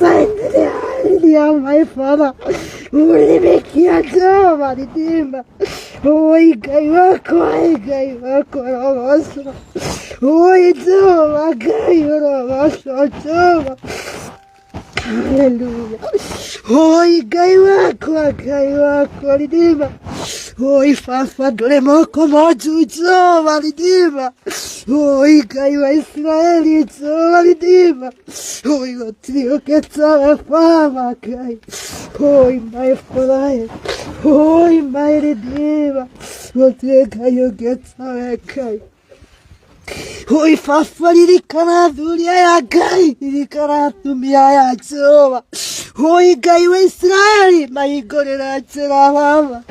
Saidia my father. Ulibikia Jehova redeemer. Oi Ngai wakwa, Ngai wakwa ũrogocwo. Oi Jehova Ngai ũrogocwo Jehova. Hallelujah. Oi Ngai wakwa, Ngai wakwa redeemer. Oi baba ndũrĩ moko monju Jehova redeemer. Oi Ngai wa Isiraeli Jehova redeemer. Oi gũtirĩ ũngĩtawe baba Ngai. Oi my Father. Oi my Redeemer. Gũtirĩ Ngai ũngĩtawe Ngai. Oi baba ririkana athuri aya Ngai ririkana atumia aya Jehova. Oi Ngai wa Isiraeli mahingũrĩra njĩra baba.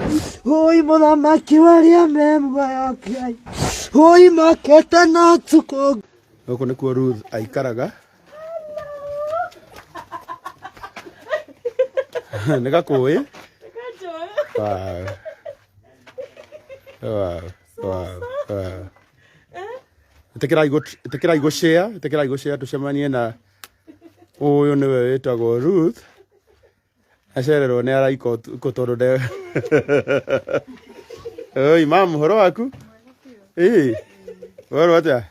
Oi mũthamaki wa arĩa me muoyo Ngai. Oi mokĩte na ũtukũ. Gũkũ nĩkuo Ruth aikaraga. Nĩ gakũĩ. Wow. Wow. Wow. Wow. Ĩtĩkĩrai gũ share, ĩtĩkĩrai gũ share tũcemanie na ũyũ nĩwe wĩtagwo Ruth. Acererwo nĩ araika ũtukũ tondũ nde Oi mam, ũhoro waku? Ĩĩ. Werwo atĩa?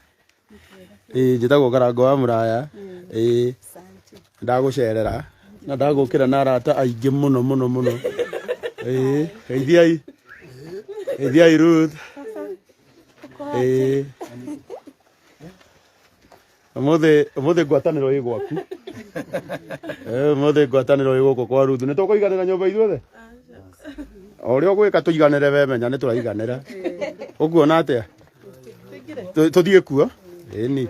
Ĩĩ njĩtagwo Karango wa Mũraya. Ĩĩ. Ndagũcerera na ndagũkĩra na arata aingĩ mũno mũno mũno. Ĩĩ, geithiai. Geithiai Ruth. Ĩĩ. Ũmũthĩ ũmũthĩ ngwatanĩro ĩ gwaku. Eh, ũmũthĩ ngwatanĩro ĩ gũkũ kwa Ruthu. Nĩ tũkũiganĩra nyũmba ithuothe? O ũrĩa ũgwĩka tũiganĩre we menya nĩ tũraiganĩra. Ũkuona atĩa? Tũthiĩ kuo? Ĩni.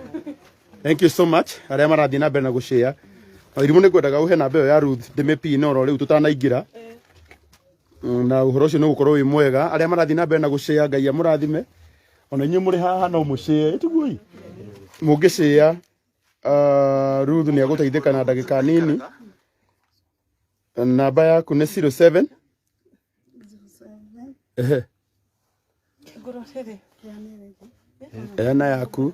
Thank you so much arĩa marathiĩ na mbere na gũshare. Irimũ nĩ ngwendaga ũhe namba ĩyo ya Ruth ndĩmĩpine oro rĩu tũtanaingĩra. Na ũhoro ũcio nĩ ũgũkorwo wĩ mwega. Arĩa marathiĩ na mbere na gũshare Ngai amũrathime. Ona inyuĩ mũrĩ haha no mũshare. Ĩtiguo mũngĩshare Ruth nĩ agũteithĩka na ndagĩka nini. Namba yaku nĩ 07 ehe Heana yaku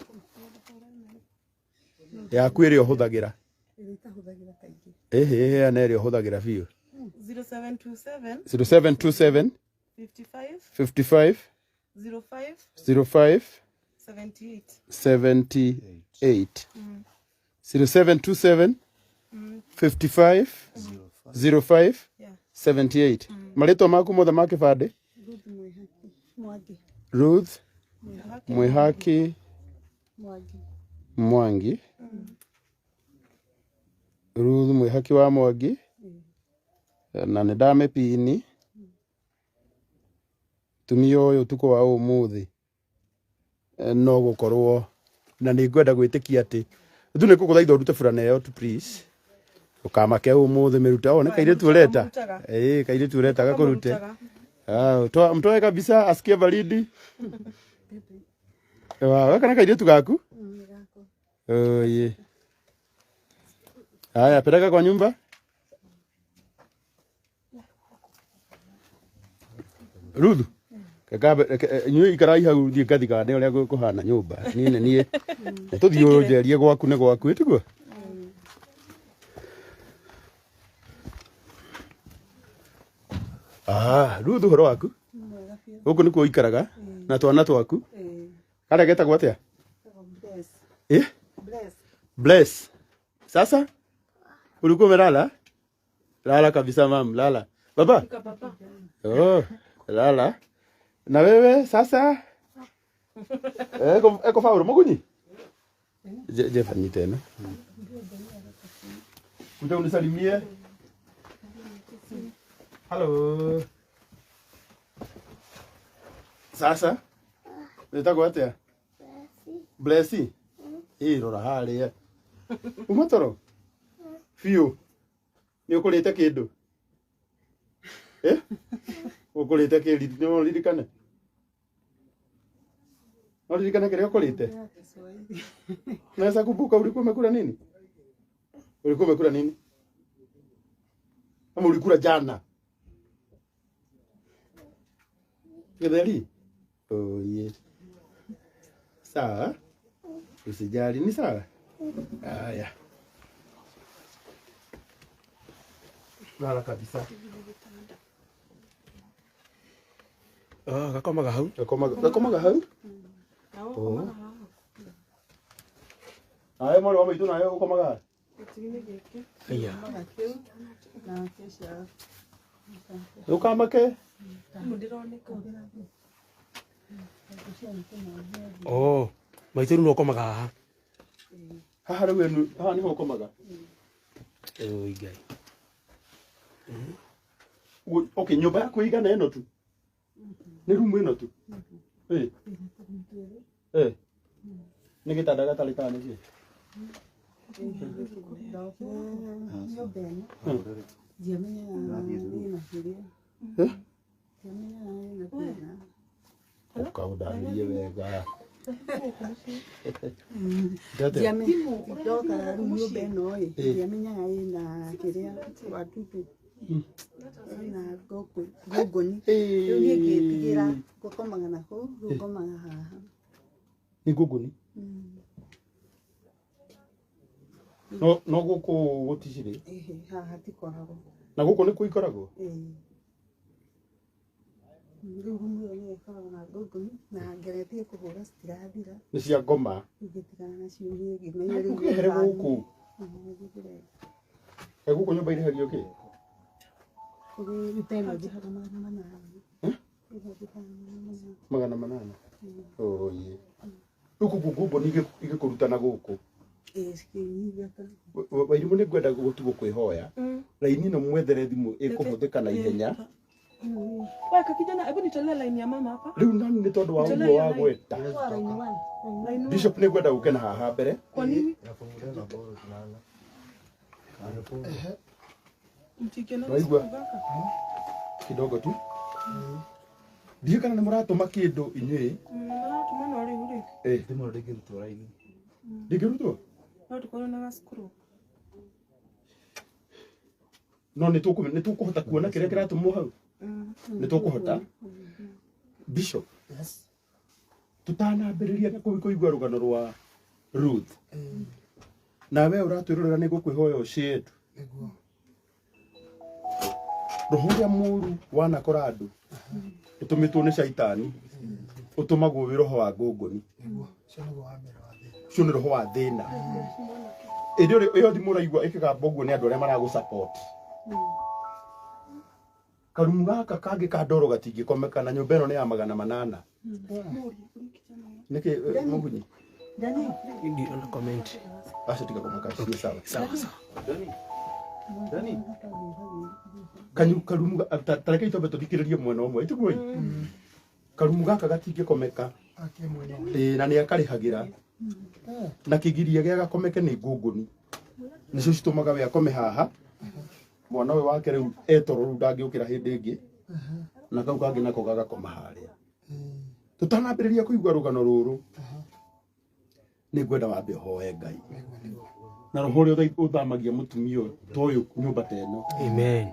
yaku ĩrĩa ũhũthagĩra. Ĩhĩ heana ĩrĩa ũhũthagĩra biũ. 0727 0727 55 55 05 05 78. 78 0727 55 05 Yeah. 78. Marĩtwa maku mothe ma kĩbandĩ? Ruth Mwihaki Mwangi. Ruth Mwihaki wa Mwangi. Na nĩ ndamĩpini. Tumia ũyũ ũtukũ wa ũmũthĩ no gũkorwo na nĩ ngwenda gwĩtĩkia atĩ tu nĩ ngũgũthaitha ũrute burana ĩyo tu please ũkamake ũmũthĩ mĩrute o nĩ kairĩtu ũreta ĩĩ kairĩtu ũreta gakũrute. Ah, mtoe kabisa asikie baridi. Wa gaka nĩ kairĩtu gaku? Oye. Haya, peleka kwa nyumba. Ruthu inyuĩ ikarai hau thiĩ ngathigane ũrĩa kũhana nyũmba niĩ nĩ niĩ nĩ tũthiĩ ũnjerie gwaku nĩ gwaku ĩtiguo. Ah, Ruthu ũhoro waku? Gũkũ nĩkuo ũikaraga na twana twaku? Karĩa getagwo atĩa? Eh? Bless. Sasa ulikuwa umelala? Lala kabisa mam, lala. Baba? Oh, lala. Na wewe sasa? Eko eko faulu mugunyi? Je, je fanyi tena. Kuja unisalimie. Hello. Sasa? Wĩtagwo atĩa? Blessy. Ĩ rora harĩa. Uma toro? Biũ. Nĩ ũkũrĩte kĩndũ? Eh? Ũkũrĩte kĩ no ũririkane? No ũririkane kĩrĩa ũkũrĩte? Unaweza kumbuka ulikuwa umekula nini? Ulikuwa umekula nini? Ama ulikula jana? Githeri? Oh, yeah. Sawa. Usijali, ni sawa? Haya. Lala kabisa. Ah, gakomaga hau. Gakomaga gakomaga hau. Na ũkomaga haha. Nawe mwarĩ wa maitũ nawe ũkomaga. Gĩtĩ-inĩ gĩkĩ. Aya. Ndũkamake. Thimũ ndĩroneka. Oh, maitũ rĩu no ũkomaga haha. Haha rĩu ĩnu haha nĩho ũkomaga. Oi Ngai. Okay, nyũmba yaku ĩigana ĩno tu. Nĩ rumu ĩno tu. Eh. Eh. Nĩ gĩtanda gatarĩ kana nĩ kĩ? Nyũmba ĩno ndiamenyaga ĩna kĩrĩa. Eh? Ndiamenyaga ĩna thĩna. Ũka ũndarĩrie wega. Ndoka rĩu nyũmba ĩno ĩ ndiamenyaga ĩna kĩrĩa wadudu ĩna ngũngũni. Rĩu niĩ ngĩtigĩra gũkomaga na kũu rĩu ngomaga haha. Nĩ ngũngũni? No no gũkũ gũticirĩ. Ĩhĩ, haha hatikoragwo. Na gũkũ nĩkuo ikoragwo? Ĩĩ. Rĩu rumu ĩyo nĩyo ĩkoragwo na ngũngũni na ngeretie kũhũra citirathira. Nĩ cia ngoma. Rĩu ngĩtigana nacio niĩ ngĩmenya rĩu Ũkĩehere gũkũ. Ĩ gũkũ nyũmba irĩhagio kĩ? Rĩu ta ĩno njĩhaga 800. Ĩno njĩhaga 800. 800. Oye. Rĩu kũguo ngũngũni igĩkũruta na gũkũ. Ĩĩ cikĩnyingata. Wairimũ nĩ ngwenda gũtigwo kwĩhoya. Raini ĩno mwethere thimũ ĩkũhũthĩka na ihenya. Weka kijana, hebu nitolee line ya mama hapa. Rĩu nani nĩ tondũ wa ũguo wa gweta. Line one. Line one. Bishop nĩ ngwenda ũke na haha mbere. Kwa nini? Mtikiona Waigua? gaka. Kidogo tu. Ndiũĩ kana nĩ mũratũma kĩndũ inyuĩ. Maratũma no rĩu rĩ. Eh, Thimũ ndĩngĩrutwo raini. ndĩngĩrutwo? No tũkorwo na gacukuru. No nĩ tũkũhota kuona kĩrĩa kĩratũmwo hau. Nĩ tũkũhota. Bishop. Yes. Tũtanambĩrĩria na kũigua rũgano rwa Ruth. Nawe ũratwĩrorera nĩ ngũkwĩhoya ũshare tu. Nĩguo. Roho ũrĩa mũru wanakora andũ ũtũmĩtwo nĩ caitani ũtũmagwo wĩ roho wa ngũngũni. Nĩguo. Ũcio nĩguo wa mbere wa thĩna. Ũcio nĩ roho wa thĩna. Ĩndĩ ĩyo thimũ ũraigua ĩkĩgamba ũguo nĩ andũ arĩa maragũ support. Karumu gaka kangĩ ka ndoro gatingĩkomeka na nyũmba ĩno nĩ ya 800. Nĩkĩ mũgunyi? Dani. Ndiona comment. Aca tiga kũmaka ciĩ sawa. Sawa sawa. Dani. Kanyu karumu ta reke twambe tũthikĩrĩrie mwena ũmwe itiguo karumu gaka gatingĩkomeka. Ake mwena. Ĩĩ na nĩ akarĩhagĩra. Na kĩgiria gĩa gakomeke nĩ ngũngũni. Nĩcio citũmaga we akome haha. Mwana ũyũ wake rĩu etoro rĩu ndangĩũkĩra hĩndĩ ĩngĩ. Na kau kangĩ nako gagakoma harĩa. Tũtanambĩrĩria kũigua rũgano rũrũ nĩ ngwenda wambe ũhoe Ngai. Na roho ũrĩa ũthamagia mũtumia ũyũ ta ũyũ nyũmba ta ĩno. Amen.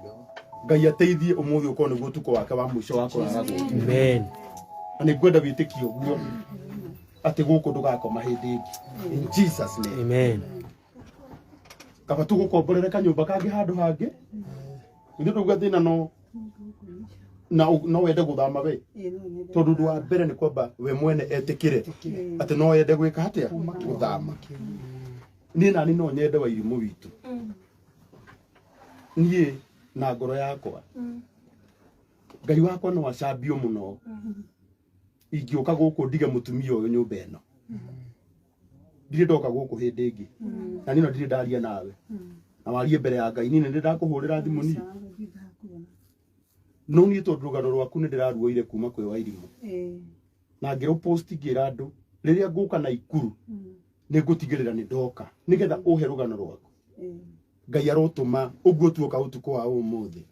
Ngai ateithie ũmũthĩ ũkorwo nĩguo ũtukũ wake wa mũico wa kũrara gũkũ. Amen. Na nĩ ngwenda wĩtĩkie ũguo atĩ gũkũ ndũgakoma hĩndĩ ĩngĩ. In Jesus name. Amen. Kaba tũgũkomborere kanyũmba kangĩ handũ hangĩ. Ithuĩ ndauga thĩna no na no wende gũthama we. Ĩĩ no nyende. Tondũ ũndũ wa mbere nĩ kwamba we mwene etĩkĩre atĩ no ende gwĩka atĩa gũthama. Niĩ nani no nyende Wairimũ witũ. Niĩ na ngoro yakwa Ngai wakwa no acambio mũno ingĩũka gũkũ ndige mũtumia ũyũ nyũmba ĩno. Ndirĩ ndoka gũkũ hĩndĩ ĩngĩ. Na niĩ no ndirĩ ndaria nawe. Na warie mbere ya Ngai niĩ nĩ ndakũhũrĩra thimũ niĩ. No niĩ tondũ rũgano rwaku nĩ ndĩraruoire kuma kwĩ Wairimũ. Ĩĩ. Na ngĩrũ post ngĩra andũ rĩrĩa ngũka Naikuru nĩ ngũtigĩrĩra nĩ ndoka nĩgetha ũhe rũgano rwaku. Ĩĩ. Ngai arotũma ũguo tuoka ũtukũ wa ũmũthĩ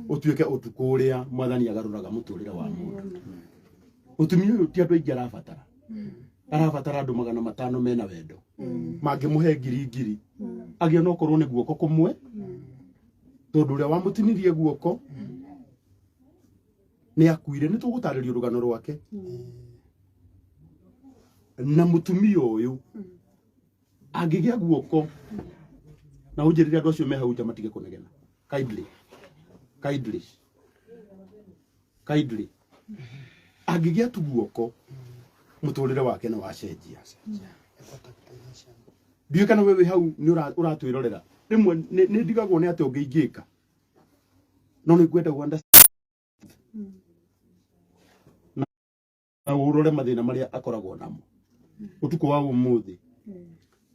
ũtuĩke ũtukũ ũrĩa mwathani agarũraga mũtũrĩre wa mũndũ. Mũtumia ũyũ ti andũ aingĩ arabatara. Arabatara andũ 500 mena wendo. Mangĩmũhe ngiri ngiri. Agĩe no korwo nĩ guoko kũmwe. Tondũ ũrĩa wamũtinirie guoko nĩ akuire. Nĩ tũgũtarĩrio rũgano rwake. Na mũtumia ũyũ angĩgĩa guoko na ũnjĩrĩre andũ acio me hau nja matige kũnegena. Kindly. Kindly, kindly angĩgĩa tu guoko mũtũrĩre wake nĩ wacenjia. Ndiũĩ kana we wĩ hau nĩ ũratwĩrorera. Rĩmwe nĩ ndigagwo nĩ atĩ ũngĩingĩka, no nĩ ngwenda gũ understand na ũrore mathĩna marĩa akoragwo namo. Ũtukũ wa ũmũthĩ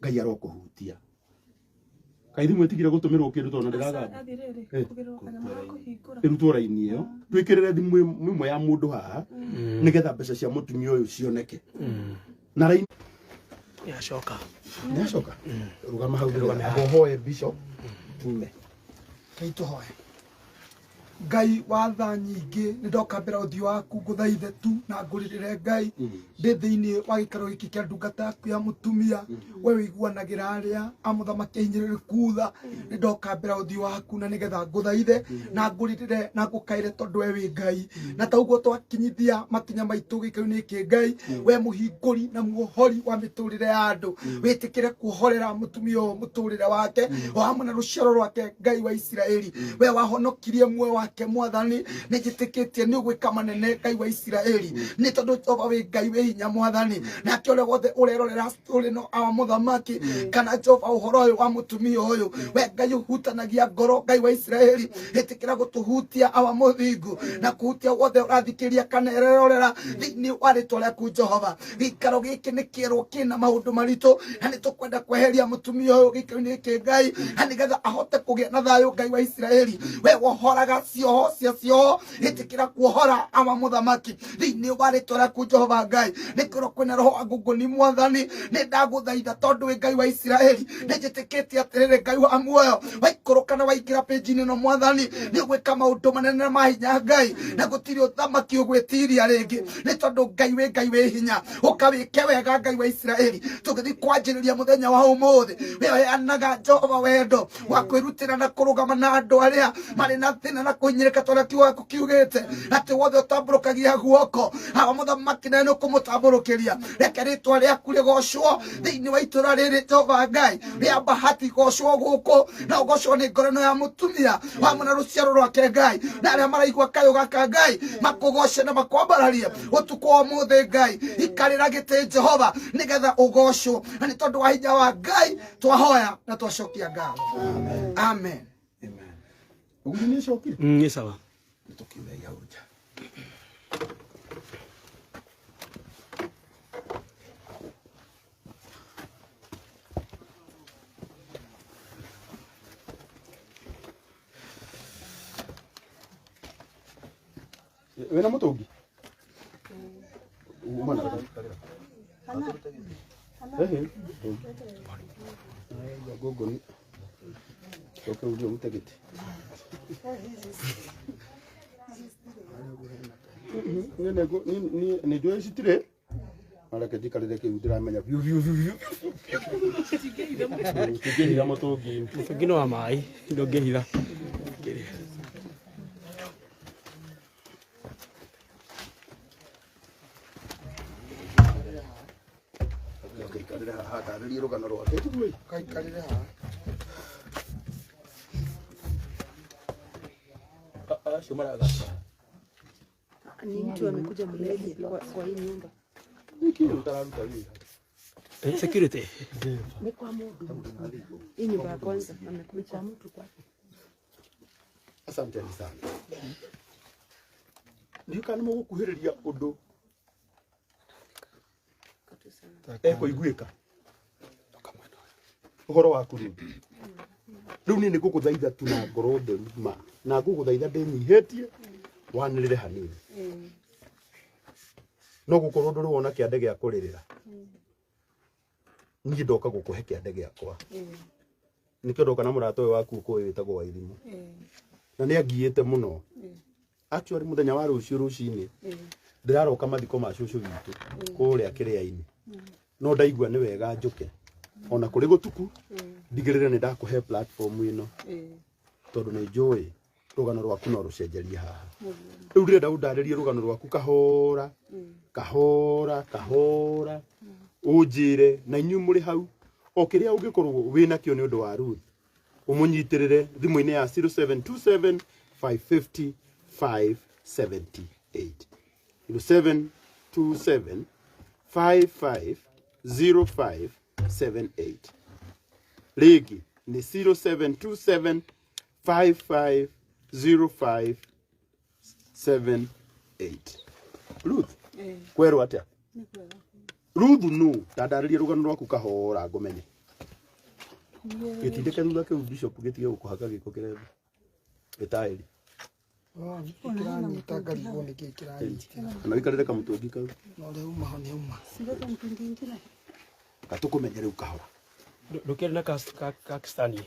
Ngai arokũhutia. Kaĩ thimũ ĩtigire gũtũmĩrwo kĩndũ tondũ ndĩragamba. Athirĩrĩ Eh. kũgererwo kanyamũ ga kũhingũra. Ĩrutwo raini ĩyo, twĩkĩrĩre thimũ ĩmwe ya mũndũ haha nĩgetha mbeca cia mũtumia ũyũ cioneke na raini. Yacoka. Nĩacoka rũgama hau nĩgetha ũhoe bishop tume. Ngai tũhoe. Ngai wa tha nyingĩ, nĩ ndoka mbere ũthiũ waku ngũthaithe tu na ngũrĩrĩre Ngai ndĩ thĩinĩ wa gĩikaro gĩkĩ kĩa ndungata yaku ya mũtumia. We wĩiguanagĩra arĩa a mũthamaki ahinyĩrĩrĩku tha. Nĩ ndoka mbere ũthiũ waku na nĩgetha ngũthaithe na ngũrĩrĩre na ngũkaĩre, tondũ we wĩ Ngai. Na ta ũguo twakinyithia makinya maitũ gĩikaro-inĩ gĩkĩ, Ngai we mũhingũri na muohori wa mĩtũrĩre ya andũ, wĩtĩkĩre kuohorera mũtumia ũyũ mũtũrĩre wake o hamwe na rũciaro rwake. Ngai wa Isiraeli, we wahonokirie muoyo wake, Mwathani, nĩ njĩtĩkĩtie nĩ ũgwĩka manene. Ngai wa Isiraeli, nĩ tondũ Jehova wĩ Ngai wĩ hinya, Mwathani, nake ũrĩa wothe ũrerorera story no awa mũthamaki kana Jehova ũhoro ũyũ wa mũtumia ũyũ, we Ngai ũhutanagia ngoro, Ngai wa Isiraeli, ĩtĩkĩra gũtũhutia awa mũthingu na kũhutia wothe ũrathikĩria kana ererorera thĩinĩ wa rĩtwa rĩaku Jehova. Gĩikaro gĩkĩ nĩ kĩerwo kĩna maũndũ maritũ, na nĩ tũkwenda kweheria mũtumia ũyũ gĩikaro-inĩ gĩkĩ, Ngai, na nĩgetha ahote kũgĩa na thayũ. Ngai wa Isiraeli, we wohoraga cioho cia cioho, ĩtĩkĩra kuohora awa mũthamaki thĩinĩ wa rĩtwa rĩaku Jehova. Ngai, nĩ kũrwo kwĩna roho wa ngũngũni, Mwathani, nĩ ndagũthaitha tondũ wĩ Ngai wa Isiraeli. Nĩ njĩtĩkĩtie atĩrĩrĩ, Ngai wa muoyo, waikũrũka na waingĩra pĩnji-inĩ ĩno, Mwathani, nĩ ũgwĩka maũndũ manene na ma hinya, Ngai, na gũtirĩ ũthamaki ũgwĩtiria rĩngĩ, nĩ tondũ Ngai wĩ Ngai wĩ hinya. Ũkawĩke wega, Ngai wa Isiraeli. Tũgĩthiĩ kwanjĩrĩria mũthenya wa ũmũthĩ, we ũheanaga Jehova wendo wa kwĩrutĩra na kũrũgama na andũ arĩa marĩ na thĩna na kũhinyĩrĩka, tondũ kiugo gĩaku kiugĩte atĩ wothe ũtambũrũkagia guoko hawa mũthamaki nawe nĩ ũkũmũtambũrũkĩria. Reke rĩtwa rĩaku rĩgocwo thĩinĩ wa itũra rĩrĩ, Jehova Ngai rĩa bahati, gocwo gũkũ na ũgocwo nĩ ngoro ĩno ya mũtumia hamwe na rũciaro rwake, Ngai, na arĩa maraigua kayũ gaka, Ngai, makũgoce na makwambararie ũtukũ wa ũmũthĩ. Ngai, ikarĩra gĩtĩ, Jehova, nĩgetha ũgocwo, na nĩ tondũ wa hinya wa Ngai twahoya na twacokia ngatho, amen. Ũguo nĩ ĩcokire. Nĩ sawa. Tũkiume hau nja. Wĩna mũtũngi? Uma na Ehe, mũtũngi. Ngũngũni. Coke ũthiĩ ũrute gĩtĩ. Niĩ nĩ njũĩ citirĩ. No reke njikarĩre kĩu ndĩramenya biũ biũ biũ biũ. Tingĩhitha mũtũngi. Mũtũngi nĩ wa maĩ, ndũngĩhitha. Gaikarĩre haha atarĩrie rũgano rwake. Tiguo ĩ? Gaikarĩre haha. Acio marathaka. Ni mtu amekuja mlevi kwa hii nyumba. Nĩkĩ ũtararuta wĩra? Eh, security. Ni kwa mũndũ. Hii nyumba ya kwanza amekuja mtu kwake. Asanteni sana. Ndiũ kana nĩ mũgũkuhĩrĩria ũndũ ekũiguĩka ũhoro waku rĩu. Rĩu niĩ nĩ ngũgũthaitha tu na ngoro theru ma, na ngũgũthaitha ndĩnyihĩtie wanĩrĩre hanini. No gũkorwo ndũrĩ wona kĩande gĩa kũrĩrĩra, niĩ ndoka gũkũhe kĩande gĩakwa. Nĩkĩo ndoka na mũrata ũyũ waku ũkũĩ wĩtagwo Wairimũ, na nĩ angiĩte mũno. Actually, mũthenya wa rũciũ rũcinĩ ndĩraroka mathiko ma cũcũ witũ kũrĩa kĩrĩa-inĩ, no ndaigua nĩ wega njũke ona kũrĩ gũtuku ndigĩrĩre nĩ ndakũhe platform ĩno, tondũ nĩ njũĩ rũgano rwaku no rũcenjerie haha. Rĩu ndĩrenda ũndarĩrie rũgano rwaku kahora kahora kahora, ũnjĩre na inyuĩ mũrĩ hau o kĩrĩa ũngĩkorwo wĩ nakĩo nĩ ũndũ wa Ruth, ũmũnyitĩrĩre thimũ-inĩ ya 0727 550 578. 0727 550578. Rĩngĩ nĩ 0727 550578. Ruth, kwerwo atĩa? Ruth nũ? Tandarĩria rũgano rwaku kahora ngũmenye. Gĩtindĩke thutha kĩu bishop gĩtige gũkũhaka gĩko kĩrembe. Gĩtaĩri. Kĩranyita ngarigwo nĩkĩ kĩranyita. Kana ũikarĩre kamũtũngi kau. No rĩu maho nĩ auma. Gatũkũmenye rĩu kahora. Ndũkĩarĩ na kakistani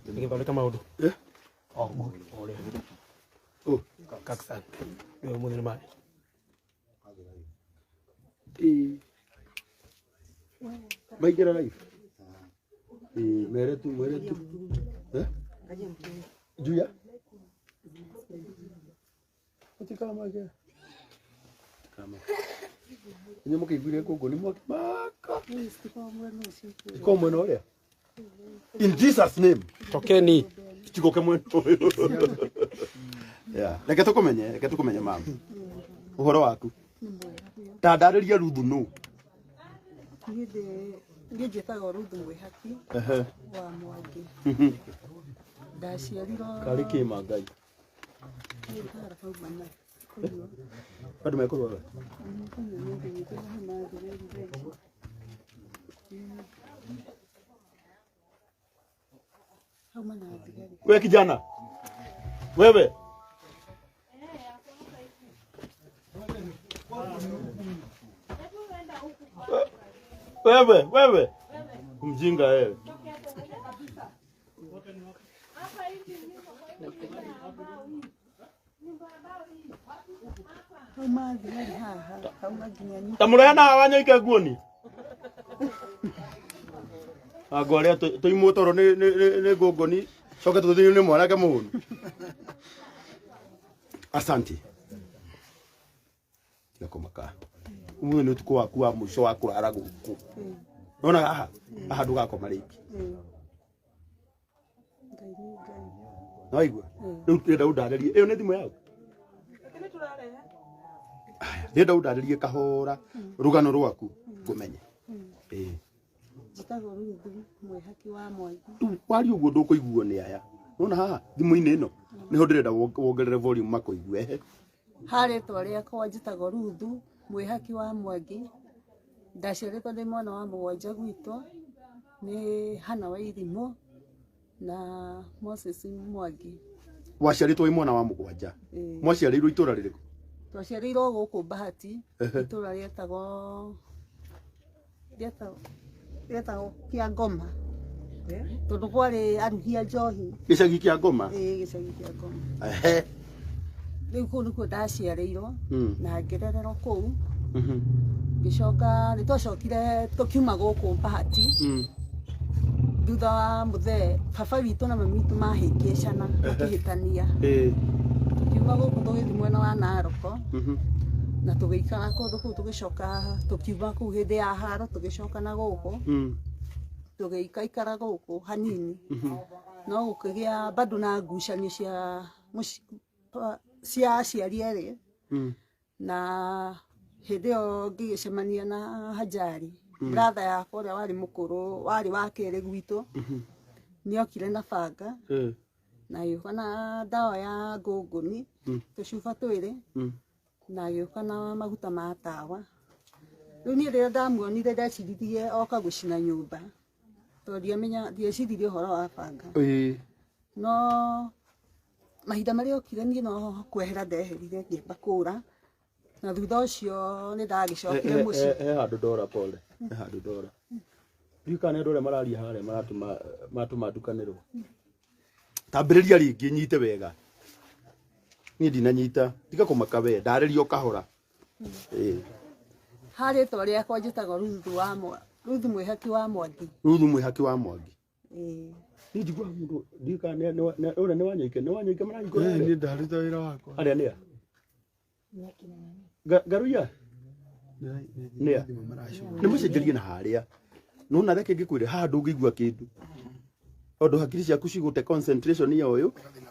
gĩthondeka maũndũ. Eh? O ũrĩa. Oh. Kakistani. Nĩwe mũthĩ nĩ marĩ. Ĩĩ. Maingĩra live. Ĩĩ, mere tu, mere tu. Eh? Juya? Ũtikamake. Tikamake. Inyuĩ mũkĩiguire ngũngũ nĩ mwakĩmaka. Ko mwena ũrĩa? In Jesus name. Tokeni. Tigoke mwena ũyũ. Yeah. Reke tũkũmenye, reke tũkũmenye mama. Ũhoro waku. Ta ndarĩria Ruthu nũ. Niĩ njĩtagwo Ruthu Mwĩhaki Ehe. wa Mwangi. Ndaciarirwo Karĩ kĩma Ngai. Andũ mekũrũa we. We kijana. Wewe. Wewe, wewe. Mjinga wewe. Hauma thigari haha, hauma nginya nyũmba. Ta mũraya na wanyoike nguoni. Ango arĩa tũimwo toro nĩ nĩ nĩ- nĩ ngũngũni coke tũthĩnio nĩ mwanake mũhũnu. Asante. Tiga kũmaka. Ũmũthĩ nĩ ũtukũ waku wa mũico wa kũrara gũkũ. Nona haha haha ndũgakoma rĩngĩ. Ngai nĩ Ngai. Naigua? Rĩu ndĩrenda ũndarĩrie. Ĩyo nĩ thimũ yaku? Aya, ndĩrenda ũndarĩrie kahora rũgano rwaku ngũmenye. Ĩĩ. Njĩtagwo Ruthu Mwĩhaki wa Mwangi. Rĩu waria ũguo ndũkũiguo nĩ aya. Nona haha thimũ-inĩ ĩno nĩho ndĩrenda wongerere volume makũigue. Ehe. Ha rĩtwa rĩakwa njĩtagwo Ruthu Mwĩhaki wa Mwangi. Ndaciarĩtwo ndĩ mwana wa mũgwanja gwitũ nĩ Hana wa Irimũ na Moses Mwangi. Waciarĩtwo wĩ mwana wa mũgwanja. Ĩĩ. Mwaciarĩirwo itũra rĩrĩkũ? Twaciarĩirwo gũkũ Bahati, itũra rĩetagwo rĩetagwo Kĩangoma tondũ kwarĩ arugi a njohi. Gĩcagi kĩa Ngoma. Ĩĩ, gĩcagi kĩa Ngoma. Ehe. Rĩu kũu nĩkuo ndaciarĩirwo na ngĩrererwo kũu. Ngĩcoka nĩ twacokire tũkiuma gũkũ Bahati thutha wa mũthee baba witũ na mami witũ mahĩngĩcana makĩhĩtania. Ĩĩ. Tũkiuma gũkũ tũgĩthiĩ mwena wa Naroko na tũgĩikara kũndũ kũu, tũgĩcoka tũkiuma kũu hĩndĩ ya haro tũgĩcoka na gũkũ tũgĩikaikara gũkũ hanini, no gũkĩgĩa bado na ngucanio cia cia aciari erĩ na hĩndĩ ĩyo ngĩgĩcemania na Hajari, brother yakwa ũrĩa warĩ mũkũrũ, warĩ wa kerĩ gwitũ, nĩokire na banga na agĩũka na ndawa ya ngũngũni tũcuba twĩrĩ na agĩũka na maguta ma tawa. Rĩu niĩ rĩrĩa ndamuonire ndeciririe oka gũcina nyũmba tondũ ndiamenya, ndieciririe ũhoro wa banga. Ĩĩ. No mahinda marĩa okire niĩ no kwehera ndeherire ngĩamba kũra, na thutha ũcio nĩ ndagĩcokire mũciĩ. He handũ ndora, pole. He handũ ndora. Ndiũĩ kana nĩ andũ arĩa mararia harĩa maratũma maratũma ndukanĩrwo. Tambĩrĩria rĩngĩ nyite wega. Niĩ ndinanyita. Tiga kũmaka we, ndarĩria o kahora. Ĩĩ. Ha rĩtwa rĩakwa njĩtagwo Ruthu Mwĩhaki wa Mwangi. Ruthu Mwĩhaki wa Mwangi. Ĩĩ. Niĩ njiguaga mũndũ ndiũĩ kana ũrĩa nĩ wanyoike, nĩ wanyoike marahingũra Ĩĩ, harĩa? niĩ ndaruta wĩra wakwa. Arĩa nĩ a? Ngaruia? Nĩ a? Nĩ mũcenjerie na harĩa. Nona reke ngĩkwĩre haha ndũngĩigua kĩndũ. Tondũ hakiri ciaku cigũte concentration ya ũyũ,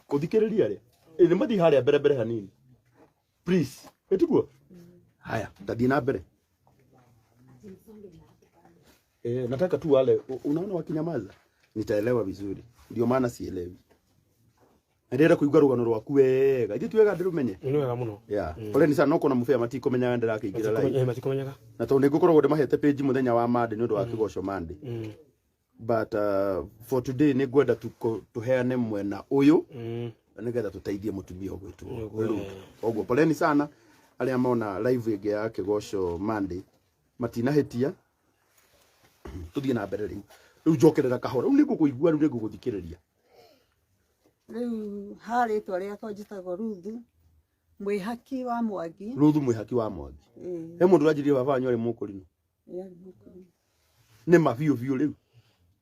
ũthikĩrĩrie arĩa. Ĩ nĩ mathiĩ harĩa mbere mbere hanini please, ĩtiguo? Haya, tathiĩ na mbere. Nataka tu wale unaona wakinyamaza nitaelewa vizuri, ndio maana sielewi. Ndĩrenda kũigua rũgano rwaku wega, ithuĩ ti wega ndĩrũmenye. Nĩ wega mũno. Yeah. Poleni sana, no kona mũbĩa matikomenya we ndĩrakĩingĩra live. Matikomenyaga. Na tondũ nĩngũkoragwo ndĩmahete page mũthenya wa Monday nĩ ũndũ wa kĩgoco Monday. But for today nĩ ngwenda tũheane mwena ũyũ nĩgetha tũteithie mũtumia ũgwĩtwo Nĩguo. Ruth. Koguo poleni sana arĩa mona live ĩngĩ ya kĩgoco Monday matinahĩtia. Tũthiĩ na mbere rĩu. Rĩu njokerera kahora. Rĩu nĩngũkũigua, rĩu nĩngũgũthikĩrĩria. Rĩu ha rĩtwa rĩakwa njĩtagwo Ruthu Mwĩhaki wa Mwangi. Ruthu Mwĩhaki wa Mwangi. Ĩĩ. He mũndũ ũranjĩrire baba wanyu arĩ mũkũrinũ. Ĩĩ, arĩ mũkũrinũ. Nĩ ma biũ biũ rĩu.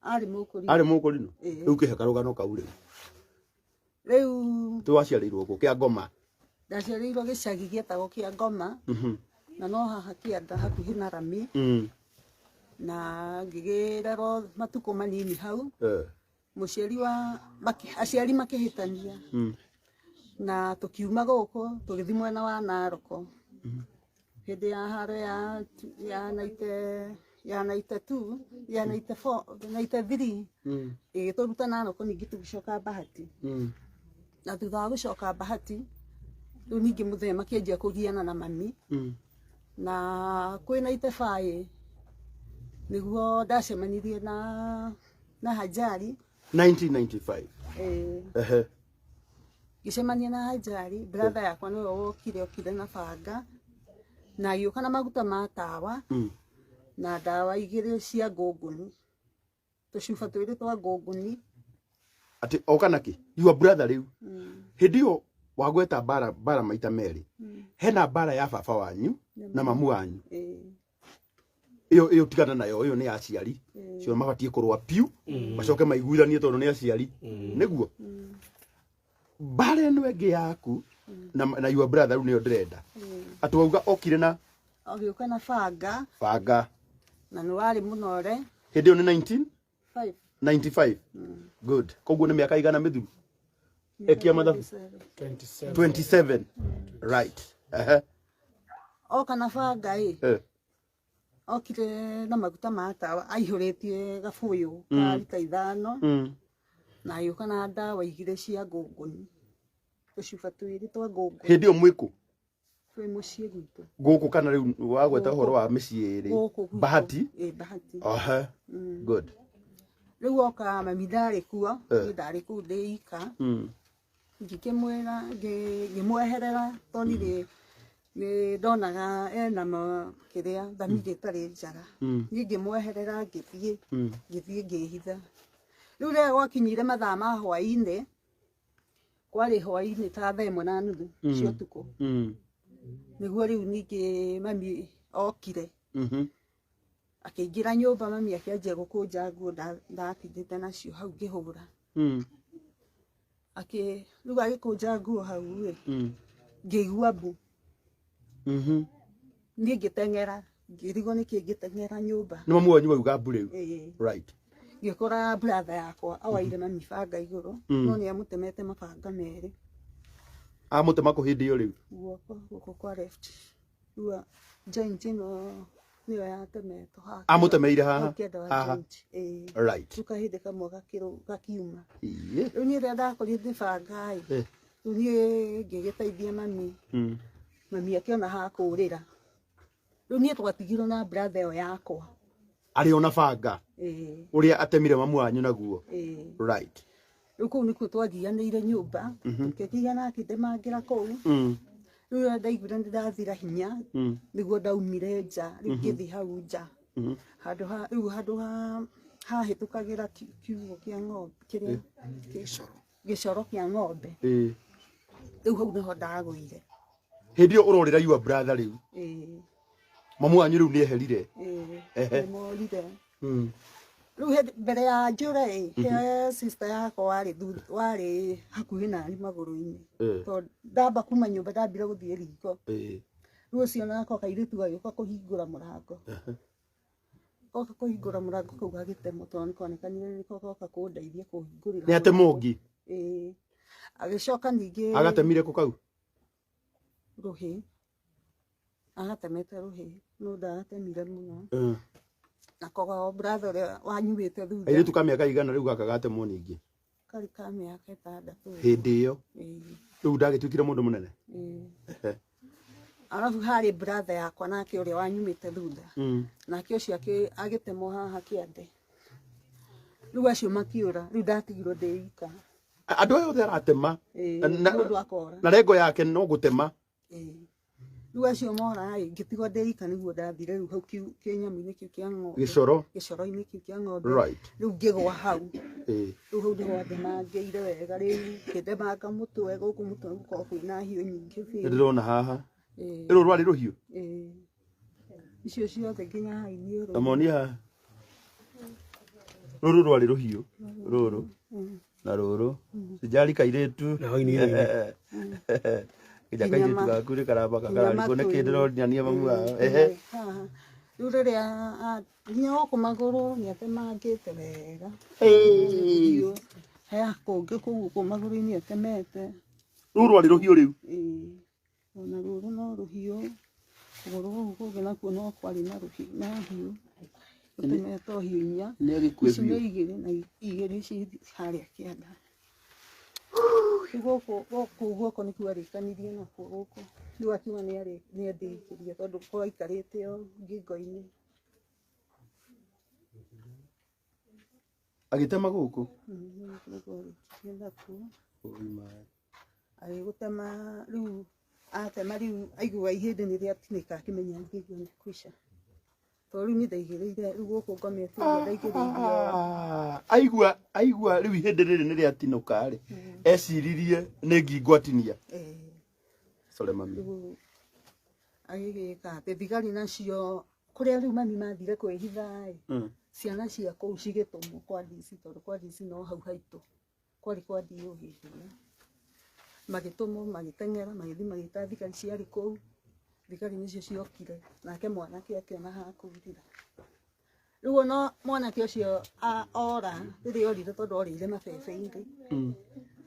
Arĩ mũkũrinũ. Arĩ mũkũrinũ. Ĩĩ. Rĩu kĩhe karũgano kau rĩu. Rĩu Tũ waciarĩirwo kũ? Kĩa Ngoma. Ndaciarĩirwo gĩcagi gĩetagwo kĩa Ngoma. Na no haha kĩanda hakuhĩ na rami. Na ngĩgĩrerwo matukũ manini hau. Mũciari wa aciari makĩhĩtania. Na tũkiuma gũkũ tũgĩthiĩ mwena wa Narok. Hĩndĩ ya haro ya naite ya 92 ya 94 93 ĩgĩtũruta Narok, ningĩ tũgĩcoka Bahati. Na thutha wa gũcoka Bahati rĩu ningĩ mũthenya makĩanjia kũgiana na mami. Na kwĩ 95 nĩguo ndacemanirie na Hajari. 1995. Ĩĩ. Ngĩcemania na Hajari, brother yakwa nĩwe wokire, okire na banga na agĩũka na maguta ma tawa na ndawa igĩrĩ cia ngũngũni, tũcuba twĩrĩ twa ngũngũni. Atĩ oka na kĩ? Your brother rĩu. Hĩndĩ ĩyo wagweta bara bara maita merĩ. Hena bara ya baba wanyu na mamu wanyu. Ĩyo ĩyo tigana nayo, ĩyo nĩ ya aciari. Cio mabatiĩ kũrũa piũ, macoke maiguithanie tondũ nĩ aciari. Nĩguo. Bara ĩno ĩngĩ yaku na your brother rĩu nĩyo ndĩrenda. Atĩ wauga okire na Agĩũka na banga. Banga. Na nĩ warĩ mũnore. Hĩndĩ ĩyo nĩ 19 5. 95. Good. Koguo nĩ mĩaka igana mĩthiru? Ekia mathabu. 27. 27. Right. Ehe. Oka na banga ĩ. Okire na maguta ma tawa aihũrĩtie gabũyũ ka rita 5. Na agĩũka na ndawa igĩrĩ cia ngũngũni. Tũcuba twĩrĩ twa ngũngũni. Hĩndĩ ĩyo mwĩkũ? Twĩ mũciĩ gwitũ. Gũkũ kana rĩu wagweta ũhoro wa mĩciĩ ĩrĩ? Gũkũ gwitũ. Bahati? Ĩ, Bahati. Aha. Good. Rĩu oka mami ndarĩ kuo, niĩ ndarĩ kũu ndĩ ika. Ngĩkĩmwĩra, ngĩmweherera tondũ niĩ nĩ ndonaga ena kĩrĩa thamiri ĩtarĩ njega. Niĩ ngĩmweherera ngĩthiĩ, ngĩthiĩ ngĩhitha. Rĩu rĩrĩa gwakinyire mathaa ma hwaĩ-inĩ, kwarĩ hwaĩ-inĩ ta thaa 1:30 cia ũtukũ. Nĩguo rĩu ningĩ mami okire. Akĩingĩra nyũmba, mami akĩanjia gũkũnja nguo ndatindĩte nacio hau ngĩhũra. Rĩu agĩkũnja nguo hau ĩ, ngĩigua mbu. Niĩ ngĩteng'era, ngĩrigwo nĩkĩ ngĩteng'era nyũmba. Nĩ mamu wanyu wauga mbu rĩu? Ĩĩ. Right. Ngĩkora brother yakwa awaire mami banga igũrũ, no nĩ amũtemete mabanga merĩ. Amũtema kũ hĩndĩ ĩyo rĩu? Guoko gũkũ kwa left. Rĩu joint ĩno nĩyo yatemetwo haha. Amũtemeire haha? Hau kĩanda wa Haha. joint. Ĩĩ. Right. Rĩu kahĩndĩ kamwe gakiuma. Iye. Rĩu niĩ rĩrĩa ndakorire nĩ banga ĩ, rĩu niĩ ngĩgĩteithia mami. Mami akĩona ha kũũrĩra. Rĩu niĩ twatigirwo na brother ĩyo yakwa. Arĩ ona banga. Ĩĩ. Ũrĩa atemire mamu wanyu naguo. Ĩĩ. Right. Rĩu kũu nĩkuo twagianĩire nyũmba. Tũkĩgiana akĩndemangĩra kũu. Rĩu rĩrĩa ndaiguire nĩ ndathira hinya, nĩguo ndaumire nja, rĩu ngĩthiĩ hau nja. Handũ ha, rĩu handũ ha, hahĩtũkagĩra kiugũ kĩa ng'ombe, kĩrĩa gĩcoro kĩa ng'ombe. Rĩu hau nĩho ndagũire. Hĩndĩ ĩyo ũrorĩra your brother rĩu. Ĩĩ. Mamu wanyu rĩu nĩ eherire. Ĩĩ. Ehe. Nĩ morire. Rĩu hĩndĩ mbere ya njũre ĩ, he sister yakwa warĩ hakuhĩ nani magũrũ-inĩ. Tondũ ndamba kuma nyũmba ndambire gũthiĩ riko. Rĩu ũcio nako kairĩtu gagĩũka kũhingũra mũrango. Goka kũhingũra mũrango kau gagĩtemwo tondũ nĩ konekanire nĩko goka kũndeithia kũhingũrĩra. Nĩ atemwo ũngĩ? Ĩĩ. Agĩcoka ningĩ Agatemire kũ kau? Rũhĩ. Agatemete rũhĩ, no ndagatemire mũno. Na koguo brother ũrĩa wanyuĩte thutha. Airĩtu ka mĩaka igana rĩu gaka gatemwo ningĩ. Karĩ ka mĩaka 6. Hĩndĩ ĩyo. Ĩĩ. Rĩu ndagĩtuĩkire mũndũ mũnene. Ĩĩ. Arabu harĩ brother yakwa nake ũrĩa wanyumĩte thutha. Nake ũcio agĩtemwo haha kĩande. Rĩu acio makĩũra, rĩu ndatigirwo ndĩ ika. Andũ aya othe aratema. Mũndũ akora. Na lengo yake no gũtema. Rĩu acio mora ĩ, ngĩtigwo ndĩ ika nĩguo ndathire rĩu hau kĩnyamũ-inĩ kĩu kĩa ng'ombe. Gĩcoro. Gĩcoro-inĩ kĩu kĩa ng'ombe. Right. Rĩu ngĩgwa hau. Ĩĩ. Rĩu hau nĩho andemangĩire wega rĩu, ngĩndemanga mũtwe, gũkũ mũtwe gũkoragwo kwĩna hiũ nyingĩ biũ. Nĩndĩrona haha. Ĩĩ. Rũrũ rwarĩ rũhiũ? Ĩĩ. Icio ciothe nginya haha iniũrũ. Ta monie haha. Rũrũ rwarĩ rũhiũ. Rũrũ. Na rũrũ. Sijali kairĩtu. Na hau iniũrũ-inĩ. Nginya kairĩtu gaku nĩ karamba kararigwo nĩ kĩ ndĩronania mamu wao. Ehe. Haha. Rĩu rĩrĩa nginya gũkũ magũrũ nĩatemangĩte wega. Ĩĩ. He kũngĩ kũu gũkũ magũrũ-inĩ atemete. Rũrũ rwarĩ rũhiũ rĩu? Ĩĩ. Ona rũrũ no rũhiũ. Kũgũrũ gũkũ kũngĩ nakuo no kwarĩ na rũhiũ, na hiũ. Rũtemetwo hiũ inya. Nĩ agĩkue Ici nĩ biũ. igĩrĩ na igĩrĩ ici harĩa kĩanda. Rĩu gũkũ guoko nĩkuo arĩkanirie nakuo gũkũ. Rĩu akiuga nĩandĩkĩrie tondũ kwaikarĩte o ngingo-inĩ. Agĩtema gũkũ? Gũkũ nĩkuo arĩkirie nakuo. Agĩgũtema rĩu atema rĩu aigua ihĩndĩ nĩrĩatinĩka akĩmenya ngingo nĩ kũica. Tondũ rĩu niĩ ndaigĩrĩire rĩu gũkũ ngomete ũguo ndaigĩrĩire. Aigua rĩu ihĩndĩ rĩrĩ nĩrĩatinũka rĩ, eciririe nĩ ngingo atinia. Ĩĩ. Sorry mami. Rĩu agĩgĩka atĩ thigari nacio kũrĩa rĩu mami mathire kwĩhitha ĩ, ciana cia kũu cigĩtũmwo kwa DC tondũ kwa DC no hau haitũ. Kwarĩ kwa DO hĩndĩ ĩyo. Magĩtũmwo magĩteng'era magĩthiĩ magĩta thigari ciarĩ kũu. Thigari nĩcio ciokire nake mwanake akĩona ha kũũrĩra. Rĩu ona mwanake ũcio ora rĩrĩa orire tondũ orĩire mabebe-inĩ.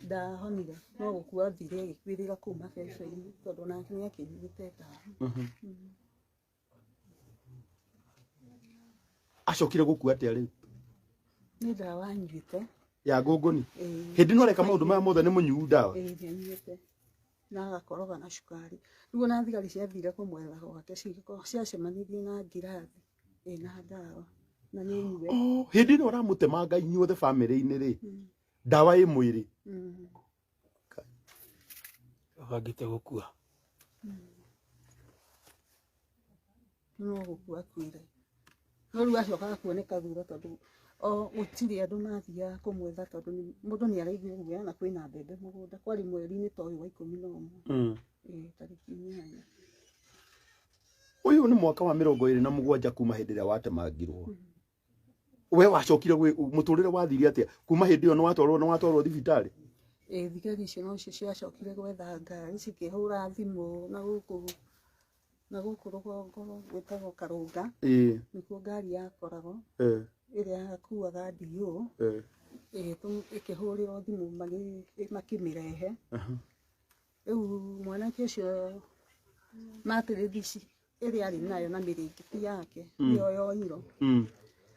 Ndahonire no gũkua athire agĩkuĩrĩra kũu mabebe-inĩ tondũ nake nĩakĩnyuĩte ndawa. Acokire gũkua atĩa rĩu? Nĩ ndawa anyuĩte. Ya ngũngũni? Ĩĩ. Hĩndĩ ĩno areka maũndũ maya mothe nĩ mũnyuu ndawa? Ĩĩ, nĩanyuĩte. Na agakoroga na cukari. Rĩu ona thigari ciathire kũmwetha gwake ciacemanirie na ngirathi ĩna ndawa na nĩ nyue. Oh, hĩndĩ ĩno ũramũtemanga inyuothe bamĩrĩ-inĩ rĩ, ndawa ĩ mwĩrĩ? Abangĩte gũkua. No gũkua akuire. No rĩu acokaga kuoneka thutha tondũ o gũtirĩ andũ mathiaga kũmwetha tondũ mũndũ nĩaraigua guoya na kwĩna mbembe mũgũnda. Kwarĩ mweri-inĩ ta ũyũ wa 11. Ĩĩ, tarĩki 8. Ũyũ nĩ mwaka wa 27 kuma hĩndĩ ĩrĩa watemangirwo. We wacokire mũtũrĩre wathire atĩa? Kuma hĩndĩ ĩyo nĩwatwarwo thibitarĩ? Ĩĩ, thigari icio nocio ciacokire gwetha ngari cikĩhũra thimũ na gũkũ na gũkũ rũgongo gwĩtagwo Karũnga. Ĩĩ. Nĩkuo ngari yakoragwo. Ĩĩ. Ĩrĩa yakuaga DO. Ĩĩ. Ĩkĩhũrĩrwo thimũ makĩmĩrehe. Rĩu mwanake ũcio matĩrĩthi ici ĩrĩa arĩ nayo na mĩrĩngĩti yake nĩyo yoirwo.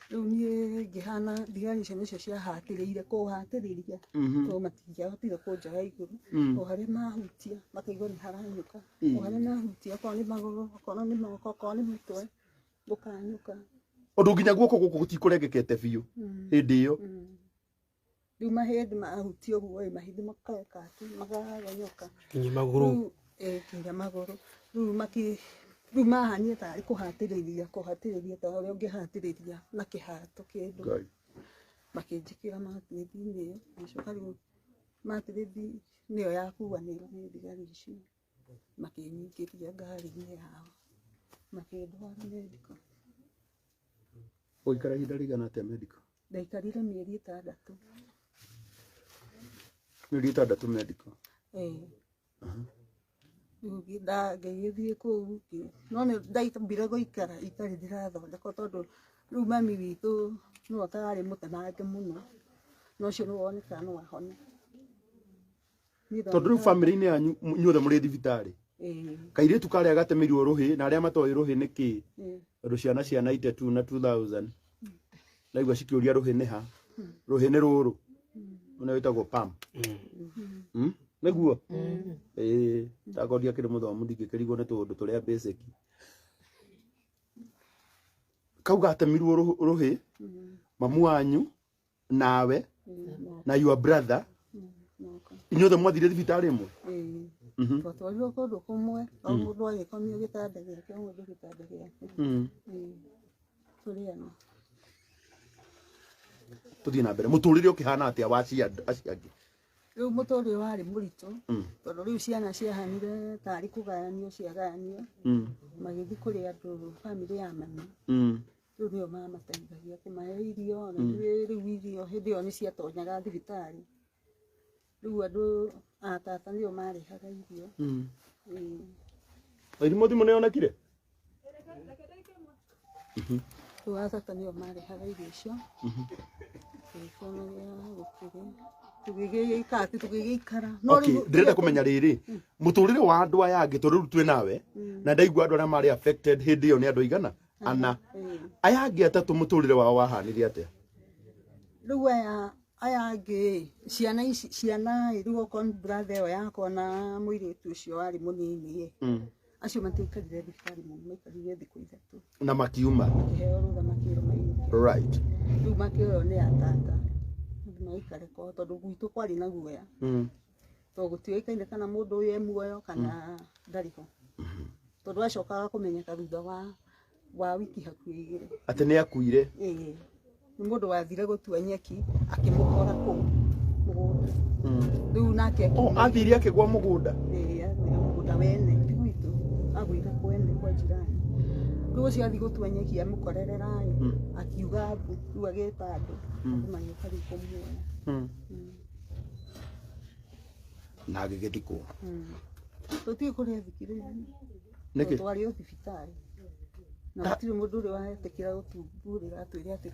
Rĩu niĩ ngĩhana thigari icio nĩcio ciahatĩrĩire kũhatĩrĩria tondũ matingĩahotire kũnjoya igũrũ. O harĩa mahutia makaigua nĩ haranyũka. O harĩa mahutia okorwo nĩ magũrũ, okorwo nĩ moko, okorwo nĩ mũtwe gũkanyũka. Ũndũ nginya guoko gũkũ gũtikũrengekete biũ hĩndĩ ĩyo. Rĩu mahĩndĩ mahutia ũguo ĩ, mahĩndĩ makeka atĩ magagonyoka. Nginya magũrũ. Rĩu, nginya magũrũ. Rĩu rĩu mahanire tarĩ kũhatĩrĩria, kũhatĩrĩria ta ũrĩa ũngĩhatĩrĩria na kĩhato kĩndũ. Ngai. Makĩnjĩkĩra matĩrĩthi-inĩ ĩyo, magĩcoka rĩu matĩrĩthi nĩyo yakuanĩirwo nĩ thigari icio. Makĩnyingĩria ngari-inĩ yao. Makĩndwara medical. Ũikara ihinda rĩigana atĩa medical? Ndaikarire mĩeri 6. Mĩeri 6 medical? Ĩĩ. Rĩu ngĩgĩthiĩ kũu, no nĩ ndambire gũikara itarĩ ndĩrathondekwo tondũ rĩu mami witũ nĩwe ũtararĩ mũtemange mũno, na ũcio nĩwe wonekaga no ahone. Niĩ Tondũ rĩu bamĩrĩ-inĩ yanyu inyuothe mũrĩ thibitarĩ. Ĩĩ. Kairĩtu karĩa gatemirwo rũhĩ na arĩa matoĩ rũhĩ nĩ kĩĩ. Ĩĩ. Tondũ ciana cia 92 na 2000 ndaigua cikĩũria rũhĩ nĩ ha. Rũhĩ nĩ rũrũ. Ũrĩa wĩtagwo pam. Nĩguo? Ĩĩ, ndakorwo ndiakĩrĩ mũthomu ndingĩkĩrigwo nĩ tũũndũ tũrĩa basic. Kau gatemirwo rũhĩ, mamu wanyu, nawe, na your brother, inyuothe mwathire thibitarĩ ĩmwe? Ĩĩ. Twatwarirwo kũndũ kũmwe, o mũndũ agĩkomio gĩtanda gĩake, o mũndũ gĩtanda gĩake. Ĩĩ. Tũrĩ ana. Tũthiĩ na mbere. Mũtũrĩre ũkĩhana atĩa wa acio angĩ? Rĩu mũtũrĩre warĩ mũritũ, tondũ rĩu ciana ciahanire tarĩ kũgayanio ciagayanio, magĩthiĩ kũrĩ andũ bamĩrĩ ya mami. Rĩu nĩo mamateithagia kũmahe irio, na ithuĩ rĩu irio hĩndĩ ĩyo nĩ ciatonyaga thibitarĩ. Rĩu andũ a tata nĩo marehaga irio. Ĩĩ. Irimũ thimũ nĩ yonekire? Rĩu a tata nĩo marehaga irio icio. Tũgĩkĩona gĩa gũkĩrĩa. Tũgĩgĩka atĩ tũgĩgĩikara. No Okay, rĩu ndĩrenda kũmenya rĩrĩ, mũtũrĩre wa andũ aya angĩ tondũ rĩu twĩ nawe, na ndaigua andũ arĩa marĩ affected hĩndĩ ĩyo nĩ andũ aigana? Ana. Aya angĩ atatũ mũtũrĩre wao wahanire atĩa? Rĩu aya angĩ ciana ici ciana ĩ, rĩu okorwo nĩ brother ĩyo yakwa na mũirĩtu ũcio warĩ mũnini ĩ, acio matiaikarire thibitarĩ mũno, maikarire thikũ ithatũ. Na makiuma. Makĩheo rũtha makĩrwo mainũke. Rĩu makĩoywo nĩ atata andũ maikare kwao tondũ gwitũ kwarĩ na guoya. Tondũ gũtiũĩkaine kana mũndũ ũyũ e muoyo kana ndarĩ ho. Tondũ acokaga kũmenyeka thutha wa wiki hakuhĩ igĩrĩ. Atĩ nĩ akuire. Ĩĩ. Nĩ mũndũ wathire gũtua nyeki akĩmũkora kũu mũgũnda. Rĩu nake Oh, akiuma. athire akĩgwa mũgũnda. Ĩĩ, athire mũgũnda wene ti gwitũ, agũire kwene kwa jirani. Rĩu ũcio athiĩ gũtua nyeki amũkorerera ĩ, akiuga mbu, rĩu agĩta andũ, andũ magĩũka rĩu kũmuoya. Na agĩgĩthikwo. Tũtiũĩ kũrĩa athikirwo. Nĩkĩ? Twarĩ o thibitarĩ. Na gũtirĩ mũndũ ũrĩ wetĩkĩra gũtumbũrĩra atwĩre atĩ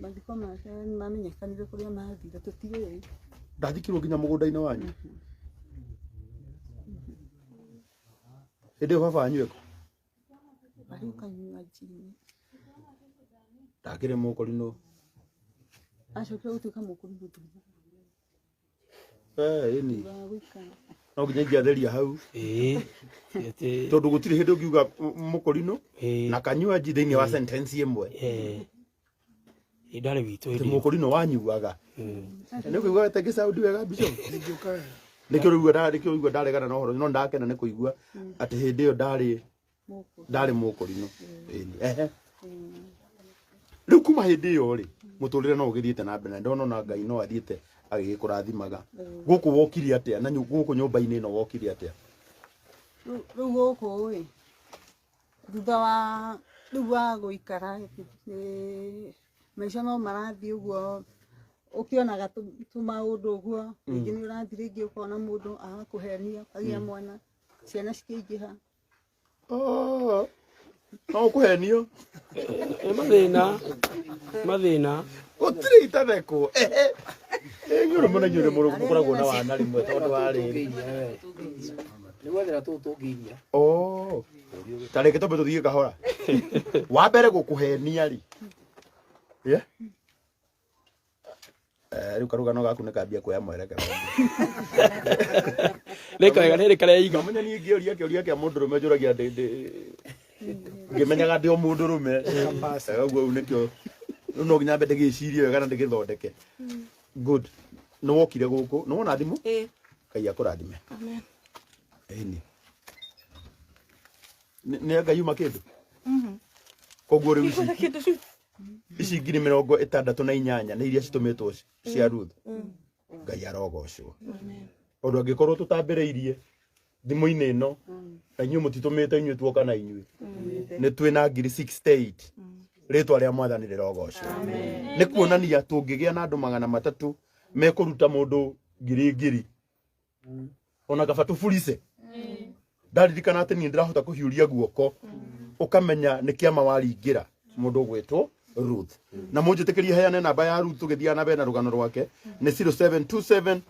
mathiko make nĩmamenyekanire kũrĩa mathire, tũtiũĩ. Ndathikirwo nginya mũgũnda-inĩ wanyu? Hĩndĩ ĩyo baba wanyu ekũ? Arĩ o kanyuanji-inĩ. Ndakĩrĩ mũkorinũ. Acokire gũtuĩka mũkorinũ thutha. Ĩni. Thutha wa gũikara. No nginya ingĩatheria hau. Ĩĩ. Atĩ Tondũ gũtirĩ hĩndĩ ũngiuga mũkorinũ Ĩĩ. na kanyuanji thĩinĩ wa sentence ĩmwe. Ĩĩ. Ndarĩ witũ Atĩ hĩndĩ ĩyo. mũkorinũ wanyuaga. Nĩ ũkũigua ta ĩngĩ wega Bishop? Ingĩũka wega. Nĩkĩo ũraigua nĩkĩo ũraigua ndaregana na ũhoro, no ndakena nĩ kũigua atĩ hĩndĩ ĩyo ndarĩ mũkorinũ. Ĩni. Ehe. Rĩu kuma hĩndĩ ĩyo rĩ, mũtũrĩre no ũgĩthiĩte na mbere na ndona ona Ngai no athiĩte agĩgĩkũrathimaga. Gũkũ wokire atĩa? Na gũkũ nyũmba-inĩ ĩno wokire atĩa? Rĩu gũkũ ĩ, thutha wa rĩu wa gũikara maica no marathiĩ ũguo ũkĩonaga tũmaũndũ ũguo, rĩngĩ nĩ ũrathiĩ rĩngĩ ũkona mũndũ agakũhenia ũkagĩa mwana, ciana cikĩingĩha. Oh, no ũkũhenio. Nĩ mathĩna. Mathĩna. Gũtirĩ itathekwo. Ehe. Inyuĩ rĩmwe na inyuĩ mũkoragwo na wana rĩmwe tondũ wa rĩrĩ. Nĩ gwethera tũũ tũngĩiria. Oh. Ta reke twambe tũthiĩ kahora. Wa mbere gũkũhenia rĩ. Yeah? Rĩu karũgano gaku nĩ kambia kuoya mwerekero. Nĩ kawega nĩ kareiga. Ngamenya niĩ ngĩũria kĩũria kĩa mũndũrũme njũragia ngĩmenyaga ndĩ o mũndũrũme. Ũguo rĩu nĩkĩo rĩu no nginya mbe ndĩgĩcirie wega na ndĩgĩthondeke. Good. Nĩ wokire gũkũ, nĩ wona thimũ? Ĩĩ. Ngai akũrathime. Amen. Ĩni. Nĩ Ngai yuma kĩndũ? Koguo rĩu ici ngiri mĩrongo ĩtandatũ na inyanya nĩ iria citũmĩtwo cia Ruth. Ngai arogocwo. Tondũ angĩkorwo tũtambĩrĩirie thimũ-inĩ ĩno na inyuĩ mũtitũmĩte inyuĩ tuoka na inyuĩ nĩ twĩ na ngiri 68. Rĩtwa rĩa mwathani rĩrogocwo. Nĩ kuonania tũngĩgĩa na andũ 300 mekũruta mũndũ ngiri ngiri ona kaba tũburice. Ndaririkana atĩ niĩ ndĩrahota kũhiũria guoko ũkamenya nĩ kĩama waringĩra mũndũ ũgwĩtwo Ruth. Na mũnjĩtĩkĩrie heane namba ya Ruth tũgĩthiaga na mbere na rũgano rwake nĩ 0727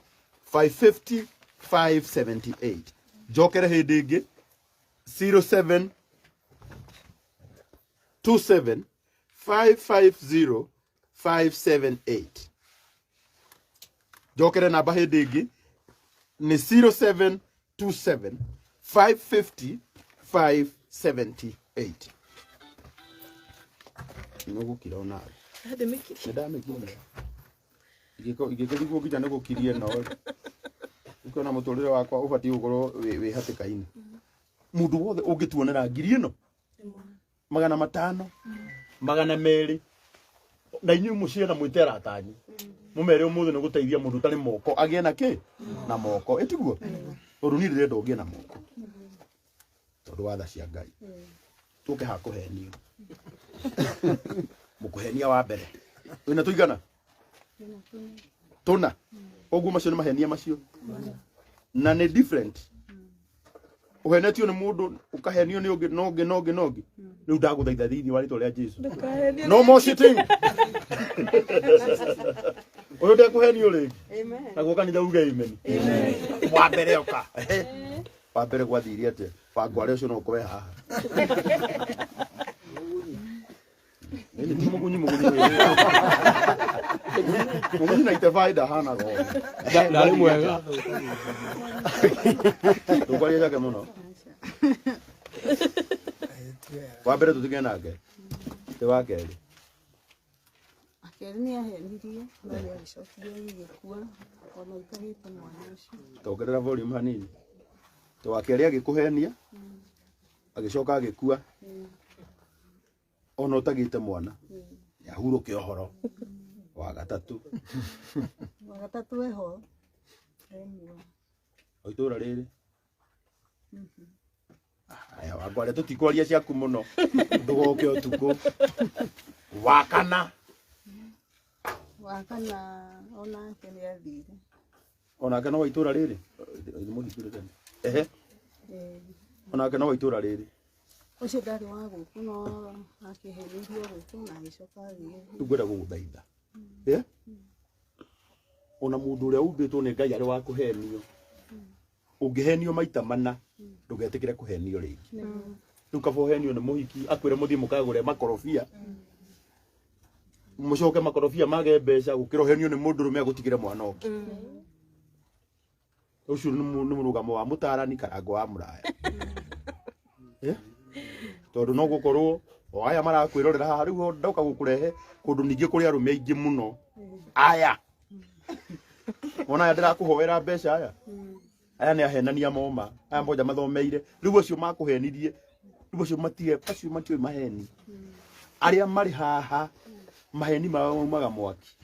550 578. Njokere hĩndĩ ĩngĩ, 0727 550 578. Njokere namba hĩndĩ ĩngĩ nĩ 0727 550 578. Nĩ ũgũkira onawe. Ndĩmĩkirie. Nĩ ndamĩkiria. Ingĩkĩrigwo nginya nĩ gũkirie no rĩ, ũkĩona mũtũrĩre wakwa ũbatiĩ gũkorwo wĩ hatĩka-inĩ. Mũndũ wothe ũngĩtuonera ngiri ĩno 500, 200, na inyuĩ mũciĩ na mwĩte arata anyu, mũmere ũmũthĩ nĩ gũteithia mũndũ ũtarĩ moko agĩe na kĩ na moko, ĩtiguo? Tondũ niĩ ndĩrenda ũgĩe na moko tondũ wa tha cia Ngai. Tũke haha kũhenio. Mũkũhenia wa mbere wĩna tũigana tũna, ũguo macio nĩ mahenia macio, na nĩ different. Ũhenetio nĩ mũndũ, ũkahenio nĩ ũngĩ, na ũngĩ, na ũngĩ, na ũngĩ. Rĩu ndagũthaitha thĩinĩ wa rĩtwa rĩa Jesu, no more cheating. Ũyũ ndekũhenio rĩngĩ. Naguo kanitha uge amen. Wa mbere oka. Wa mbere gwathire atĩa? Wangware ũcio no ũkorwe haha. Nĩ ti mũgunyi, mũgunyi mũgunyi na itebai ndahanaga ũguo. Ndarĩ mwega. Ndũkwaria jake mũno. Wa mbere tũtige nake, ti wa kerĩ. Akerĩ nĩ ahenirie, no nĩ agĩcokire agĩgĩkua ona itagĩte mwana ũcio. Tongerera volume hanini. To wa kerĩ agĩkũhenia, agĩcoka agĩkua ona ũtagĩte mwana, ahurũke ũhoro. Wa gatatũ? Wa gatatũ eho, e muoyo. O itũra rĩrĩ. Aya, wangware, tũtikwaria ciaku mũno, ndũgoke ũtukũ. Wa kana? Wa kana onake nĩ athire. Onake no wa itũra rĩrĩ. Mũhingũrĩre. Ehe. Onake no wa itũra rĩrĩ. Ũcio ndarĩ wa gũkũ, no akĩhenirio gũkũ na agĩcoka agĩthiĩ. Rĩu ngwenda gũgũthaitha, ona mũndũ ũrĩa umbĩtwo nĩ Ngai arĩ wa kũhenio, ũngĩhenio maita mana, ndũgetĩkĩre kũhenio rĩngĩ. Rĩu kaba ũhenio nĩ mũhiki akwĩre mũthiĩ mũkagũre makorobia, mũcoke makorobia mage mbeca, gũkĩra ũhenio nĩ mũndũrũme agũtigĩre mwana ũngĩ. Ũcio nĩ mũrũgamo wa mũtarani karango wa mũraya. Tondũ no gũkorwo o aya marakwĩrorera haha rĩu, ndoka gũkũrehe kũndũ ningĩ kũrĩ arũme aingĩ mũno. Aya ona aya ndĩrakũhoera mbeca, aya nĩ ahenania moma, aya moja mathomeire. Rĩu acio makũhenirie, rĩu acio matige, acio matiũĩ maheni. Arĩa marĩ haha, maheni mao maumaga mwaki.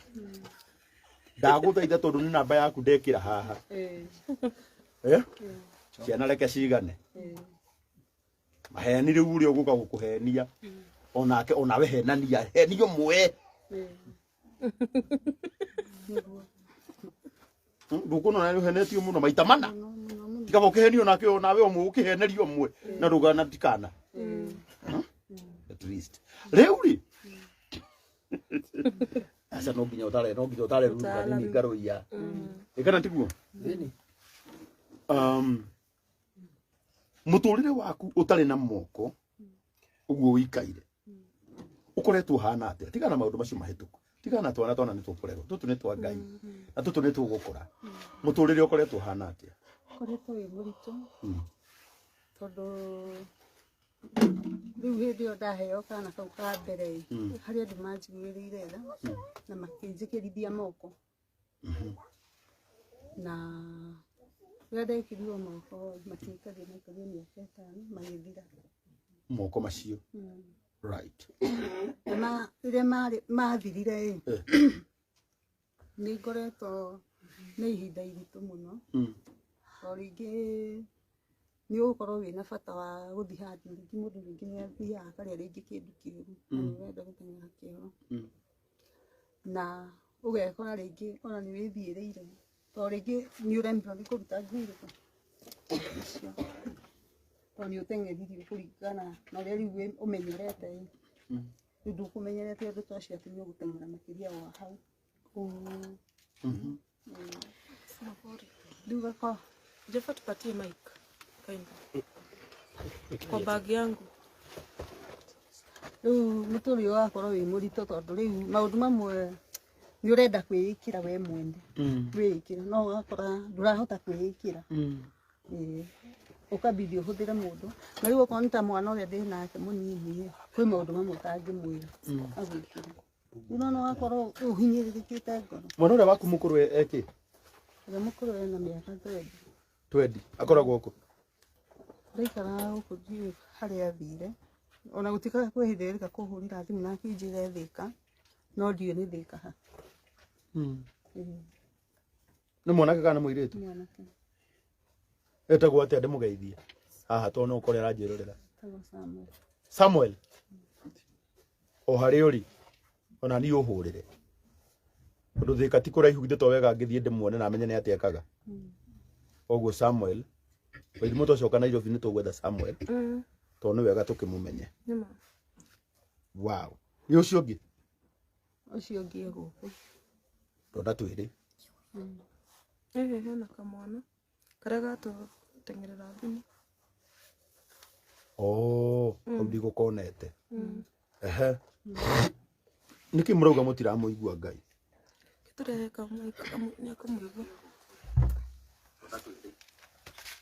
Ndagũthaitha, tondũ nĩ namba yaku ndekĩra haha. Ciana reke cigane maheni. Rĩu ũrĩa ũgũka gũkũhenia onake, onawe henania, henio mwe. Ndũkuona nĩ ũhenetio mũno maita mana? Tikaba ũkĩhenio nake, onawe ũmwe ũkĩhenerio ũmwe na ndũgana tikana. At least rĩu rĩ, aca, no nginya ũtare, no nginya ũtare ruru hanini ngarũiya ĩkana tiguo. Mũtũrĩre waku ũtarĩ na moko ũguo ũikaire ũkoretwo ũhana atĩa? Tigana na maũndũ macio mahĩtũku, tigana na twana. Twana nĩ tũkũrerwo, tũtũ nĩ twa Ngai na tũtũ nĩ tũgũkũra. Mũtũrĩre ũkoretwo ũhana atĩa? Ũkoretwo wĩ mũritũ, tondũ rĩu hĩndĩ ĩyo ndaheo kana kau ka mbere ĩ, harĩ andũ manjiguĩrĩire tha na makĩnjĩkĩrithia moko, na rĩrĩa ndekĩrirwo moko matiaikarire, maikarire mĩaka 5 magĩthira. Moko macio? Right. Na rĩrĩa mathirire ĩ, nĩ ngoretwo nĩ ihinda iritũ mũno. O rĩngĩ nĩ ũgũkorwo wĩna bata wa gũthiĩ handũ, rĩngĩ mũndũ rĩngĩ nĩ athiaga akarĩa rĩngĩ kĩndũ kĩũru na nĩ ũrenda gũteng'era kĩoro, na ũgekora rĩngĩ ona nĩ wĩthiĩrĩire, tondũ rĩngĩ nĩ ũremirwo nĩ kũruta ngurũko icio, tondũ nĩ ũteng'eririo kũringana na ũrĩa rĩu ũmenyerete ĩ. Rĩu ndũkũmenyerete ũndũ ta ũcio atĩ nĩ ũgũteng'era makĩria wa hau. Rĩu Jefa, tupatie mic kindly. Kwa bag yangu. Rĩu mũtũrĩre ũgakorwo wĩ mũritũ tondũ rĩu maũndũ mamwe nĩ ũrenda kwĩĩkĩra we mwene, kwĩĩkĩra no ũgakora ndũrahota kwĩĩkĩra. Ĩĩ. Ũkambithia ũhũthĩre mũndũ, na rĩu okorwo nĩ ta mwana ũrĩa ndĩ nake mũnini, kwĩ maũndũ mamwe ũtangĩmwĩra agwĩkĩre. Rĩu nona ũgakorwo ũhinyĩrĩrĩkĩte ngoro. Mwana ũrĩa waku mũkũrũ ekĩ? Ũrĩa mũkũrũ ena mĩaka 20. 20. Akoragwo kũ? Ndaikaraga gũkũ, ndiũĩ harĩa athire. Ona gũtuĩka kwĩ hĩndĩ erĩga kũhũrĩra thimũ na akĩnjĩra Thĩka, no ndiũĩ nĩ Thĩka ha. Nĩ mwanake kana mũirĩtu? Mwanake. Etagwo atĩa ndĩmũgeithie haha tondũ no ũkore aranjĩrorera? Etagwo Samuel. Samuel, o harĩa ũrĩ ona niĩ ũhũrĩre, tondũ Thĩka ti kũraihu, githĩ to wega ngĩthiĩ ndĩmuone na amenye nĩ atĩa ekaga. Koguo Samuel, Wairimu, twacoka Nairobi nĩ tũgwetha Samuel, tondũ nĩ wega tũkĩmũmenye. Nĩma. Wow, nĩ ũcio ũngĩ? Ũcio ũngĩ e gũkũ. Ndonda twĩrĩ. Ĩhĩ, hena kamwana karĩa gatũteng'erera thimũ. Oh, hau ndigũkonete. Ehe, nĩkĩ mũrauga mũtiramũigua Ngai? Tũrehe kamũik nĩ akũmũigua.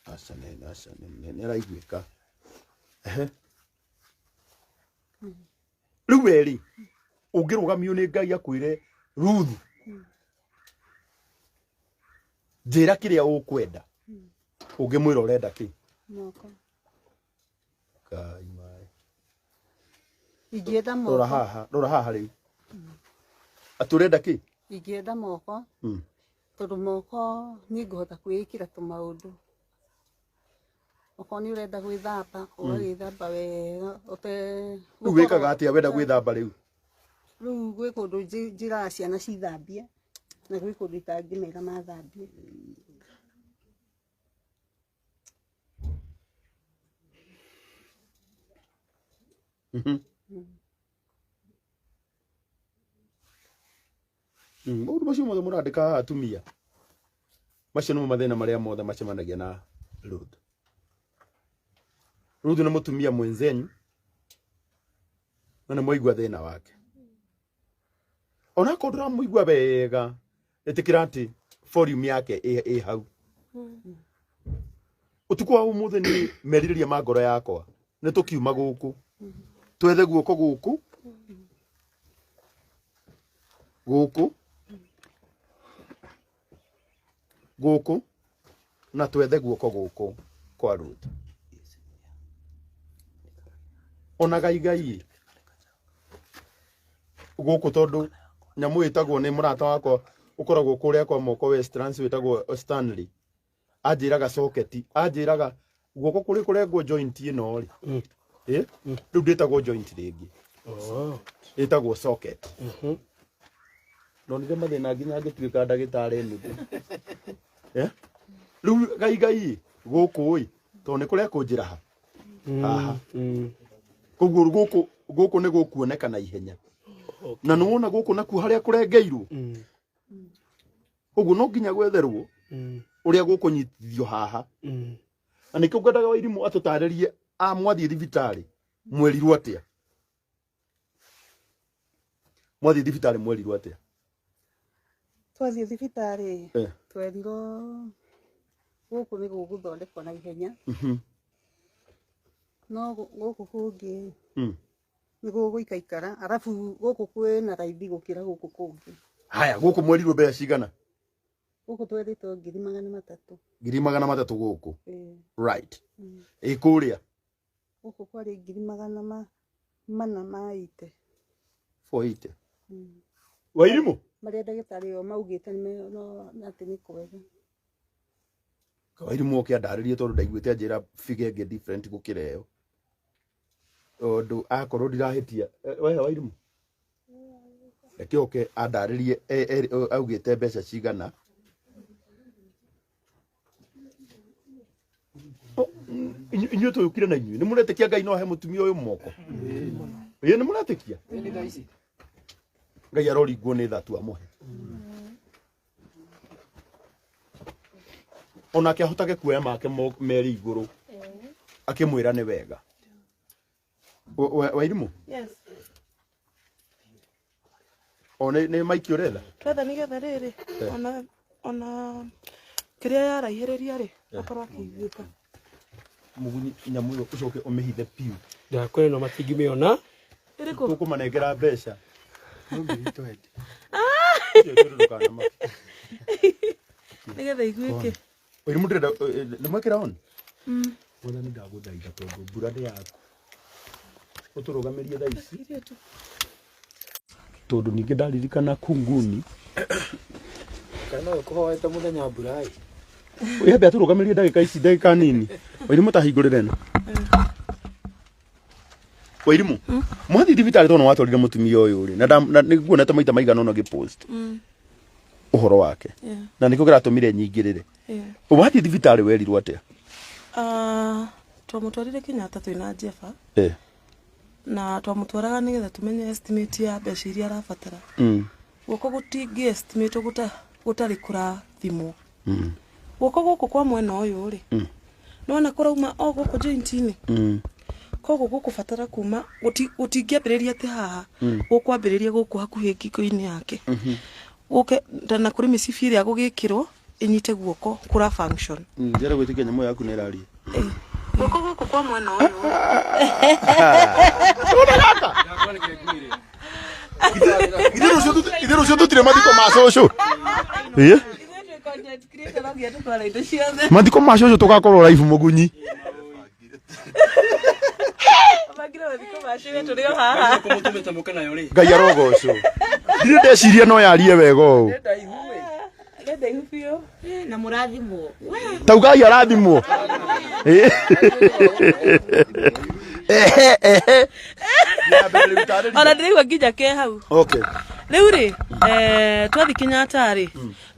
Aca, nĩ aca, nĩ araiguĩka. Ehe, rĩu we rĩ, ũngĩrũgamio nĩ Ngai akwĩre, "Ruth, njĩra kĩrĩa ũkwenda," ũngĩmwĩra ũrenda kĩ? Moko. Ngai maĩ. Ingĩenda Rora moko. haha, rora haha rĩu, atĩ ũrenda kĩ? Ingĩenda moko, tondũ moko niĩ ngũhota kwĩĩkĩra tũmaũndũ. Okorwo nĩ ũrenda gwĩthamba, ũgagĩthamba wega ũte Rĩu wĩkaga atĩa wenda gwĩthamba rĩu? Rĩu gwĩ kũndũ njĩraga ciana cithambie, na gwĩ kũndũ itangĩmera mathambie. Maũndũ macio mothe mũrandĩka haha, atumia, macio nĩmo mathĩna marĩa mothe macemanagia na Ruth. Ruth nĩ mũtumia mwenzenyu na nĩ mwaigua thĩna wake. Onakorwo ndũramũigua wega, ĩtĩkĩra atĩ volume yake ĩ hau. Ũtukũ wa ũmũthĩ nĩ merirĩria ma ngoro yakwa nĩ tũkiuma gũkũ twethe guoko gũkũ, gũkũ, gũkũ, na twethe guoko gũkũ kwa Ruth. Ona gaigai gũkũ, tondũ nyamũ ĩtagwo, nĩ mũrata wakwa ũkoragwo kũrĩa kwa moko Westlands wĩtagwo Stanley, anjĩraga socket, anjĩraga guoko kũrĩ kũrengwo joint ĩno rĩ, rĩu ndĩtagwo joint rĩngĩ, ĩtagwo socket. Ndonire mathĩna nginya ngĩtuĩka ndagĩtarĩ nuthu. Rĩu gaigai gũkũ ĩ, tondũ nĩ kũrĩa kũnjĩra ha haha, koguo gũkũ, gũkũ nĩ gũkuoneka na ihenya, na nĩ wona gũkũ nakuo harĩa kũrengeirwo. Koguo no nginya gwetherwo ũrĩa gũkũnyitithio haha, na nĩkĩo ngwendaga Wairimũ atũtarĩrie a mwathiĩ thibitarĩ mwerirwo atĩa, mwathiĩ thibitarĩ mwerirwo atĩa? Twathiĩ thibitarĩ, twerirwo gũkũ nĩ gũgũthondekwo na ihenya, no gũkũ kũngĩ nĩ gũgũikaikara, arabu gũkũ kwĩna raithi gũkĩra gũkũ kũngĩ. Haya, gũkũ mwerirwo mbeca cigana? Gũkũ twerĩtwo 300,000. 300,000 gũkũ? Ĩĩ. Right, ĩ kũrĩa? Gũkũ kwarĩ ngiri magana mana ma ite. 480. Wairimũ. Marĩa ndagĩtarĩ o maugĩte no atĩ nĩ kwega. Wairimũ oke andarĩrie, tondũ ndaiguĩte anjĩra figure ĩngĩ different gũkĩra ĩyo, tondũ akorwo ndirahĩtia, we Wairimũ, reke oke andarĩrie augĩte mbeca cigana. O, inyuĩ tũyũkire na inyuĩ nĩ mũretĩkia Ngai no ahe mũtumia ũyũ moko? Ĩĩ, nĩ mũretĩkia? Ngai aroringwo nĩ tha tu amũhe. Onake ahotage kuoya make merĩ igũrũ akĩmwĩra nĩ wega. Wairimũ. Yes. O nĩ maiki ũretha. Twetha nĩgetha rĩrĩ ona kĩrĩa yaraihĩrĩria rĩ akorwo akĩiguĩka. Mũgunyi nyamũ ĩyo ũcoke ũmĩhithe piũ. Ndakwĩra no matingĩmĩona. Ĩrĩkũ? Tũkũmanengera mbeca. Nĩgetha iguĩke. Wairimũ ndĩrenda nĩ mwekĩra on? Mwathani ndagũthaitha tondũ mbura nĩ yaku. Ũtũrũgamĩrie thaa ici. Tondũ ningĩ ndaririkana kunguni. Kana no ũkũhoete mũthenya mbura ĩ. Yambe atũrũgamĩrie ndagĩka ici ndagĩka nini. Wairimũ tahingũrĩre ĩno. Wairimũ. Mwathiĩ thibitarĩ tondũ nĩwatwarire mũtumia ũyũ rĩ. Na nĩnguonete maita maigana ũna ũgĩpost ũhoro wake. Na nĩkĩo kĩratũmire nyingĩrĩre. Wathiĩ thibitarĩ werirwo atĩa? Twamũtwarire Kenyatta twĩna Jeffa. Na twamũtwaraga nĩgetha tũmenye estimate ya mbeca iria arabatara. Guoko gũtingĩ estimate gũtarĩ kũrathimwo. Guoko gũkũ kwa mwena ũyũ rĩ, nĩwona kũrauma o gũkũ joint-inĩ. Koguo gũkũbatara kuma gũtingĩambĩrĩria atĩ haha, gũkwambĩrĩria gũkũ hakuhĩ ngingo-inĩ yake. Gũke na kũrĩ mĩcibi ĩrĩa gũgĩkĩrwo ĩnyite guoko kũra function. Njere gwĩtĩkia nyamũ yaku nĩ ĩraria. Guoko gũkũ kwa mwena ũyũ. Ithe rũciũ tũtirĩ mathiko ma cũcũ. Ĩĩ? Mathiko ma cũcũ tũgakorwo live mũgunyi. Ngai arogocwo. Ndirĩ ndeciria no yarie wega ũũ. Na mũrathimwo. Taugai arathimwo. Ehe ehe. Ona ndĩraigua nginya ke hau. Okay. Rĩu rĩ, twathiĩ Kenyatta rĩ,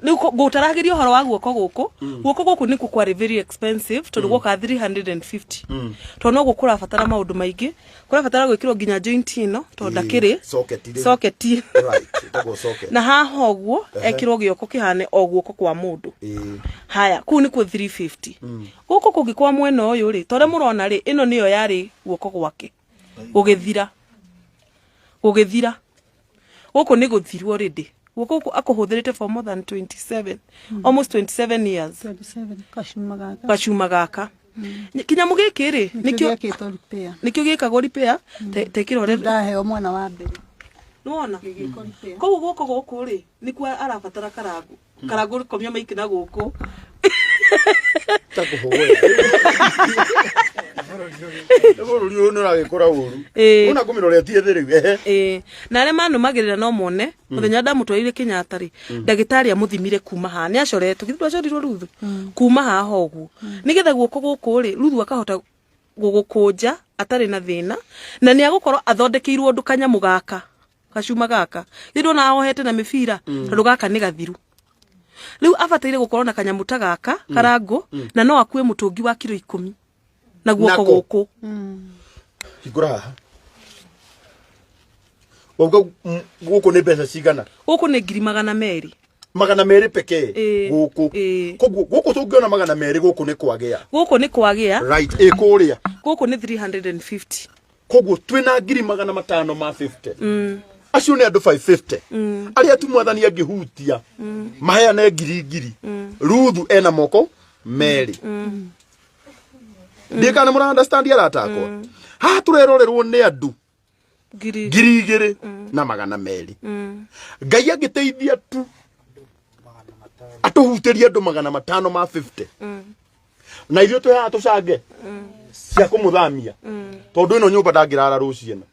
rĩu ngũtaragĩria ũhoro wa guoko gũkũ. Guoko gũkũ nĩkuo kwarĩ very expensive tondũ gwoka 350. Tondũ no gũkũrabatara maũndũ maingĩ, kũrabatara gwĩkĩrwo nginya joint ĩno tondũ ndakĩrĩ Socket rĩu. socket. Right, ĩtagwo socket. Na haha ũguo ekĩrwo gĩoko kĩhane o guoko kwa mũndũ. Haya, kũu nĩkuo 350. Gũkũ kũngĩ kwa mwena ũyũ rĩ, ta ũrĩa mũrona rĩ, ĩno nĩyo yarĩ guoko gwake. Gũgĩthira. Gũgĩthira. Gũkũ nĩ gũthiru already. Guoko gũkũ akũhũthĩrĩte for more than 27, almost 27 years. 27 kacuma gaka. Gacuma gaka. Kĩnyamũ gĩkĩ rĩ, nĩkĩo gĩakĩtwo repair. Nĩkĩo gĩkagwo repair, tekĩrwo rĩ. Ndaheo mwana wa mbere. Nĩwona? Koguo guoko gũkũ rĩ, nĩkuo arabatara karangu. Karangu komia maiki na gũkũ. Bũrũri ũyũ nĩ ũragĩkũra ũru. Ona ngũmĩroretie thĩ rĩu. Ehe. Na arĩa manũmagĩrĩra no mone, mũthenya ndamũtwarire Kenyatta rĩ, ndagĩtarĩ amũthimire kuma haha, nĩ acoretwo, githĩ ndwacorirwo Ruthu? Kuma haha ũguo. Nĩgetha guoko gũkũ rĩ, Ruthu akahota gũgũkũnja atarĩ na thĩna, na nĩ agũkorwo athondekeirwo ũndũ kanyamũ gaka, gacuma gaka. Githĩ ndwona ahohete na mĩbira? Tondũ gaka nĩ gathiru. Rĩu abataire gũkorwo na kanyamũ ta gaka, karangũ, na no akue mũtũngi wa kiro 10 na guoko gũkũ. Hingũra haha. Wauga gũkũ nĩ mbeca cigana? Gũkũ nĩ ngiri magana merĩ. Magana merĩ pekee gũkũ. Koguo gũkũ tũngĩona magana merĩ gũkũ nĩ kwagĩa. Gũkũ nĩ kwagĩa. Right, ĩ kũrĩa. Gũkũ nĩ 350. Koguo twĩna ngiri magana matano ma 50. Acio nĩ andũ 550. Arĩa tu mwathani angĩhutia maheane ngiri ngiri. Ruthu ena moko merĩ. Ndiĩ kana mũra understand arata akwa. Haha tũrerorerwo nĩ andũ ngiri 2,200. Ngai angĩteithia tu atũhutĩrie andũ magana matano ma 50. Na ithuĩ twĩ haha tũcange cia kũmũthamia tondũ ĩno nyũmba ndangĩrara rũciũ ĩno.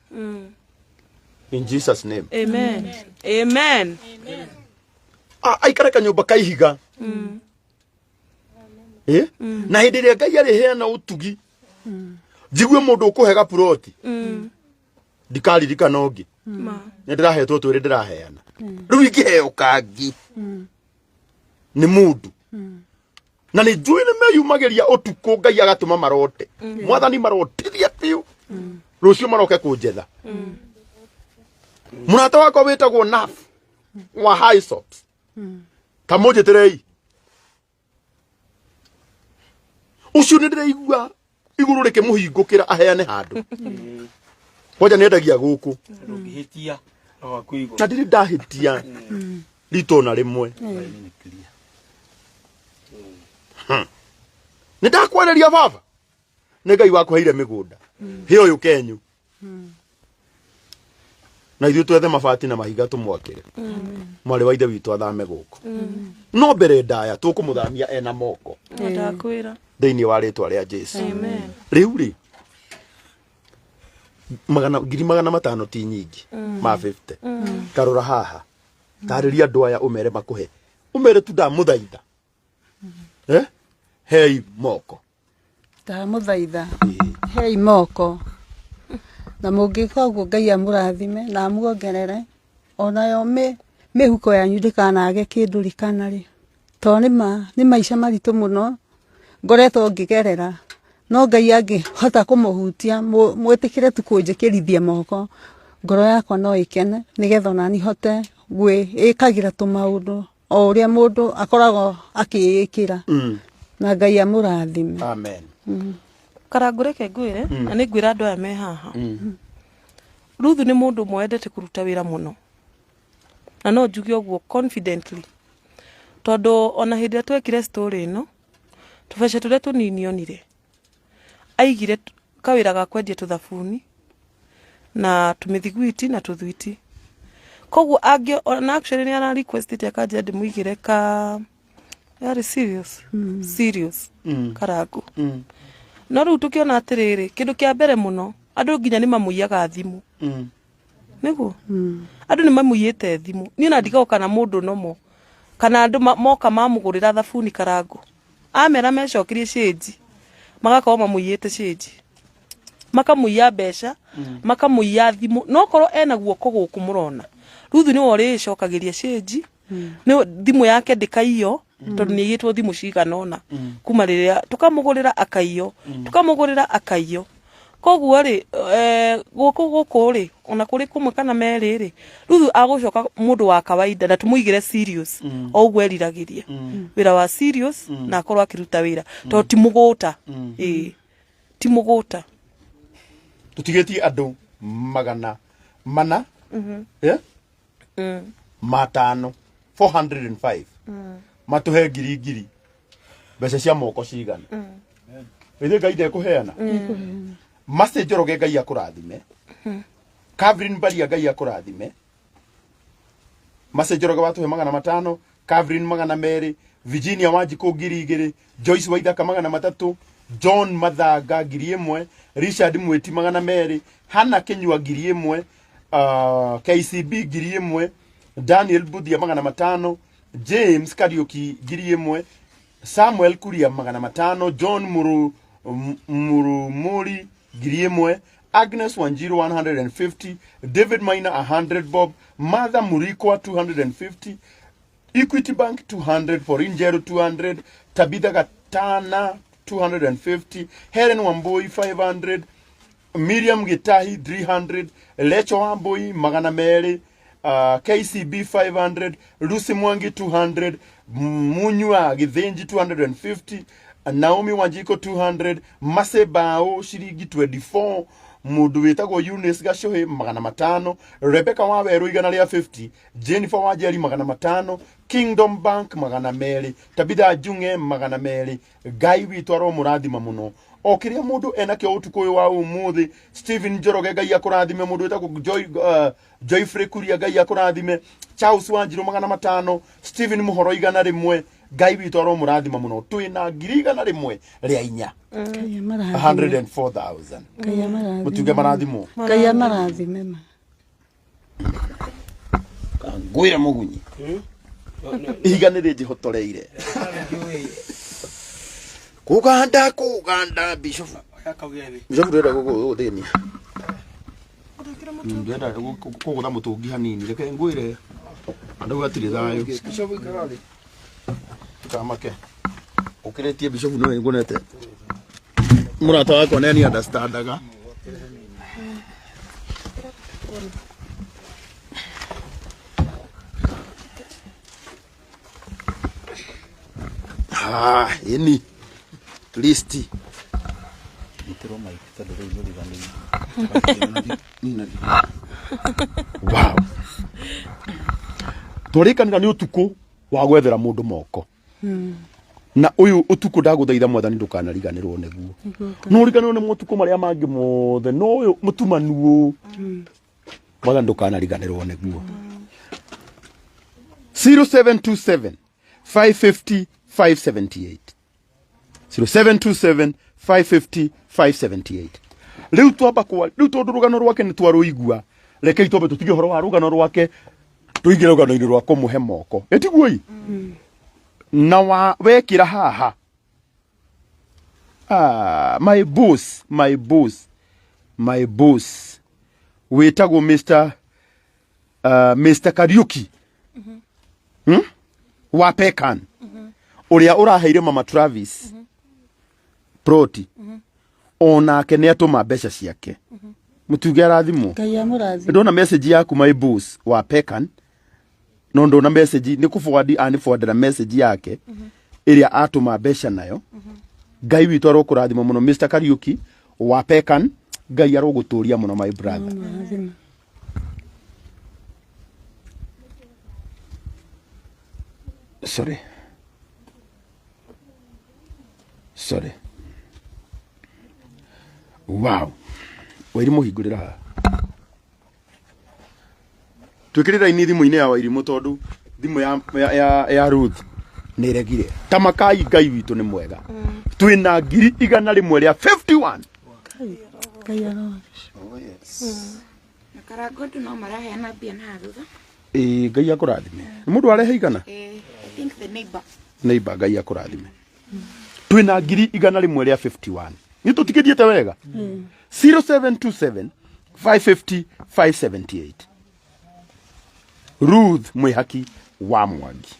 In Jesus name. Amen. Amen. Aikare kanyũmba ka ihiga. Na hĩndĩ ĩrĩa Ngai arĩheana ũtugi, njigue mũndũ ũkũhe gapuroti, ndikaririkana ũngĩ. Nĩ ndĩrahetwo twĩrĩ ndĩraheana. Rĩu ingĩheo kangĩ nĩ mũndũ. Na nĩ njũĩ nĩ meyumagĩria ũtukũ Ngai agatũma marote. Mwathani marotithia biũ. Rũciũ maroke kũnjetha. Mũrata wakwa wĩtagwo Naf wa High Socks. Ta mũnjĩtĩrei. Ũcio nĩ ndĩraigua igũrũ rĩkĩmũhingũkĩra aheane handũ. Kwanja nĩ endagia gũkũ. Ndũngĩhĩtia no waku igũrũ. Na ndirĩ ndahĩtia rita ona rĩmwe. Nĩ ndakwarĩria baba. Nĩ Ngai wakũheire mĩgũnda. Hĩ ũyũ kenyu. Na ithuĩ twethe mabati na mahiga tũmwakĩre. Mwarĩ wa ithe witũ athame gũkũ. No mbere ndaya tũkũmũthamia ena moko. Ndakwĩra. Thĩinĩ wa rĩtwa rĩa Jesu. Amen. Rĩu rĩ magana ngiri magana matano ti nyingĩ ma 50. Karora haha. Tarĩria andũ aya ũmere makũhe. Ũmere tu ndamũthaitha. Hei moko. Ndamũthaitha. Hei moko. Na mũngĩka ũguo Ngai amũrathime na amuongerere onayo mĩhuko yanyu ndĩkanage kĩndũ rĩ kana rĩ. Tondũ nĩ maica maritũ mũno ngoretwo ngĩgerera. No Ngai angĩhota kũmũhutia mwĩtĩkĩre tu kũnjĩkĩrithia moko ngoro yakwa no ĩkene nĩgetha onani hote gwĩĩkagĩra tũmaũndũ o ũrĩa mũndũ akoragwo akĩĩkĩra. Na Ngai amũrathime. Amen. Karangũ reke ngwĩre na nĩ ngwĩra andũ aya me haha. Ruthu nĩ mũndũ ũmwe wendete kũruta wĩra mũno. Na no njuge ũguo confidently. Tondũ ona hĩndĩ ĩrĩa twekire story ĩno, tũbeca tũrĩa tũnini onire, aigire kawĩra ga kwendia tũthabuni na tũmĩthiguiti na tũthwiti. Koguo angĩ ona actually nĩ ara requestĩte akanjĩra ndĩmũigĩre ka yarĩ serious. Serious. Karangũ. No rĩu tũkĩona atĩrĩrĩ, kĩndũ kĩa mbere mũno, andũ nginya nĩ mamũiyaga thimũ. Nĩguo? Andũ nĩ mamũiyĩte thimũ. Niĩ ona ndigagwo kana mũndũ nomo. Kana andũ moka mamũgũrĩra thabuni Karangũ. Amera mecokerie cĩnji. Magakorwo mamũiyĩte cĩnji. Makamũiya mbeca, makamũiya thimũ. No korwo ena guoko gũkũ mũrona. Ruthu nĩwe ũrĩcokagĩria cĩnji. Nĩ thimũ yake ndĩkaiyo tondũ nĩ aiyĩtwo thimũ cigana ũna. Kuma rĩrĩa tũkamũgũrĩra akaiyo, tũkamũgũrĩra akaiyo. Koguo rĩ, gũkũ gũkũ rĩ, ona kũrĩ kũmwe kana merĩ rĩ, Ruthu agũcoka mũndũ wa kawaida na tũmũigĩre serious o ũguo eriragĩria. Wĩra wa serious na akorwo akĩruta wĩra tondũ ti mũgũta. Ĩĩ, ti mũgũta. Tũtigĩtie andũ magana mana, matano, 405. Matũhe ngiri ngiri. Mbeca cia moko cigana. Ithuĩ Ngai ndekũheana. Mercy Njoroge Ngai akũrathime. Catherine Baria Ngai akũrathime. Mercy Njoroge watũhe magana matano, Catherine magana merĩ, Virginia Wanjikũ ngiri igĩrĩ, Joyce Waithaka magana matatũ, John Mathanga ngiri ĩmwe, Richard Mwĩti magana merĩ, Hannah Kinyua ngiri ĩmwe, KCB ngiri ĩmwe, Daniel Buthia magana matano, James Kariuki ngiri ĩmwe, Samuel Kuria magana matano, John Murumuri ngiri ĩmwe, Agnes Wanjiru 150, David Maina 100 bob, Martha Murikwa 250, Equity Bank 200, Pauline Njeru 200, Tabitha Gatana 250, Helen Wambui 500, Miriam Gitahi 300, Lecho Wambui magana merĩ, KCB 500, Lucy Mwangi 200, Munyua Githinji 250, Naomi Wanjiko 200, Mase Bao ciringi 24, mũndũ wĩtagwo Eunice Gacohi magana matano, Rebecca Waweru igana rĩa 50, Jennifer Wanjeri magana matano, Kingdom Bank magana merĩ, Tabitha Njung'e magana merĩ. Ngai witũ aromũrathima mũno. O kĩrĩa mũndũ enakĩo ũtukũ ũyũ wa ũmũthĩ, Stephen Njoroge Ngai akũrathime, mũndũ wĩtagwo Joyfrey Kuria Ngai akũrathime, Charles Wanjiru magana matano, Stephen Muhoro igana rĩmwe. Ngai witũ aromũrathima mũno. Twĩna ngiri igana rĩmwe rĩa inya. Ngai amarathime. 104,000. Ngai amarathime. Mũtuge marathimwo. Ngai amarathime ma. Ngwĩre mũgunyi. Ihiga nĩ rĩnjĩhotoreire. Kũganda, kũganda, Bishop. Bishop ndĩrenda gũgũthĩnia. Ndĩrenda kũgũtha mũtũngi hanini. Reke ngwĩre. Andũ gatirĩ thayũ. Kamake. Ũkĩrĩtie Bishop nĩwe ngũnete. Mũrata wakwa nĩ ani understandaga. Ĩni. Least Nyitĩrwo mic tondũ rĩu nĩũriganĩire. Wow, twarĩkanĩra nĩ ũtukũ wa gwethera mũndũ moko na ũyũ ũtukũ ndagũthaitha mwathani ndũkanariganĩrwo nĩguo. No ũriganĩrwo nĩ motukũ marĩa mangĩ mothe, no ũyũ mũtumanu ũũ, mwathani ndũkanariganĩrwo nĩguo. 0727 550 578, 0727 550 578. Rĩu twamba kwa rĩu, tondũ rũgano rwake nĩ twarũigua, rekei twambe tũtige ũhoro wa rũgano rwake, tũingĩre rũgano-inĩ rwa kũmũhe moko. Ĩtiguo i na wa wekĩra haha. Ah, my boss, my boss, my boss wĩtagwo Mr Kariuki, Wa Pekan, ũrĩa ũraheire Mama Travis ploti, onake nĩ atũma mbeca ciake. Mũtuge arathimwo. Ngai amũrathime. Ndona message yaku, my boss wa Pekan, no ndona message nĩ kũ-forward ani forwardera message yake ĩrĩa atũma mbeca nayo. Ngai witũ arokũrathima mũno, Mr Kariuki wa Pekan. Ngai arogũtũria mũno, my brother. Amũrathime. Sorry, sorry. Wow, Wairimũ, hingũrĩra haha, twĩkĩrĩra raini thimũ-inĩ ya Wairimũ, tondũ thimũ ya Ruth nĩ ĩregire. Tamakai, Ngai witũ nĩ mwega. Twĩna 151,000. Ngai arogoca. Na Karango no maraheana mbia na thutha. Ĩĩ, Ngai akũrathime. Nĩ mũndũ arehe igana. I think the neighbor. Neighbor, Ngai akũrathime. Twĩna 151,000. Nĩ tũtikĩthiĩte wega. 0727 550 578, Ruth Mwĩhaki wa Mwangi.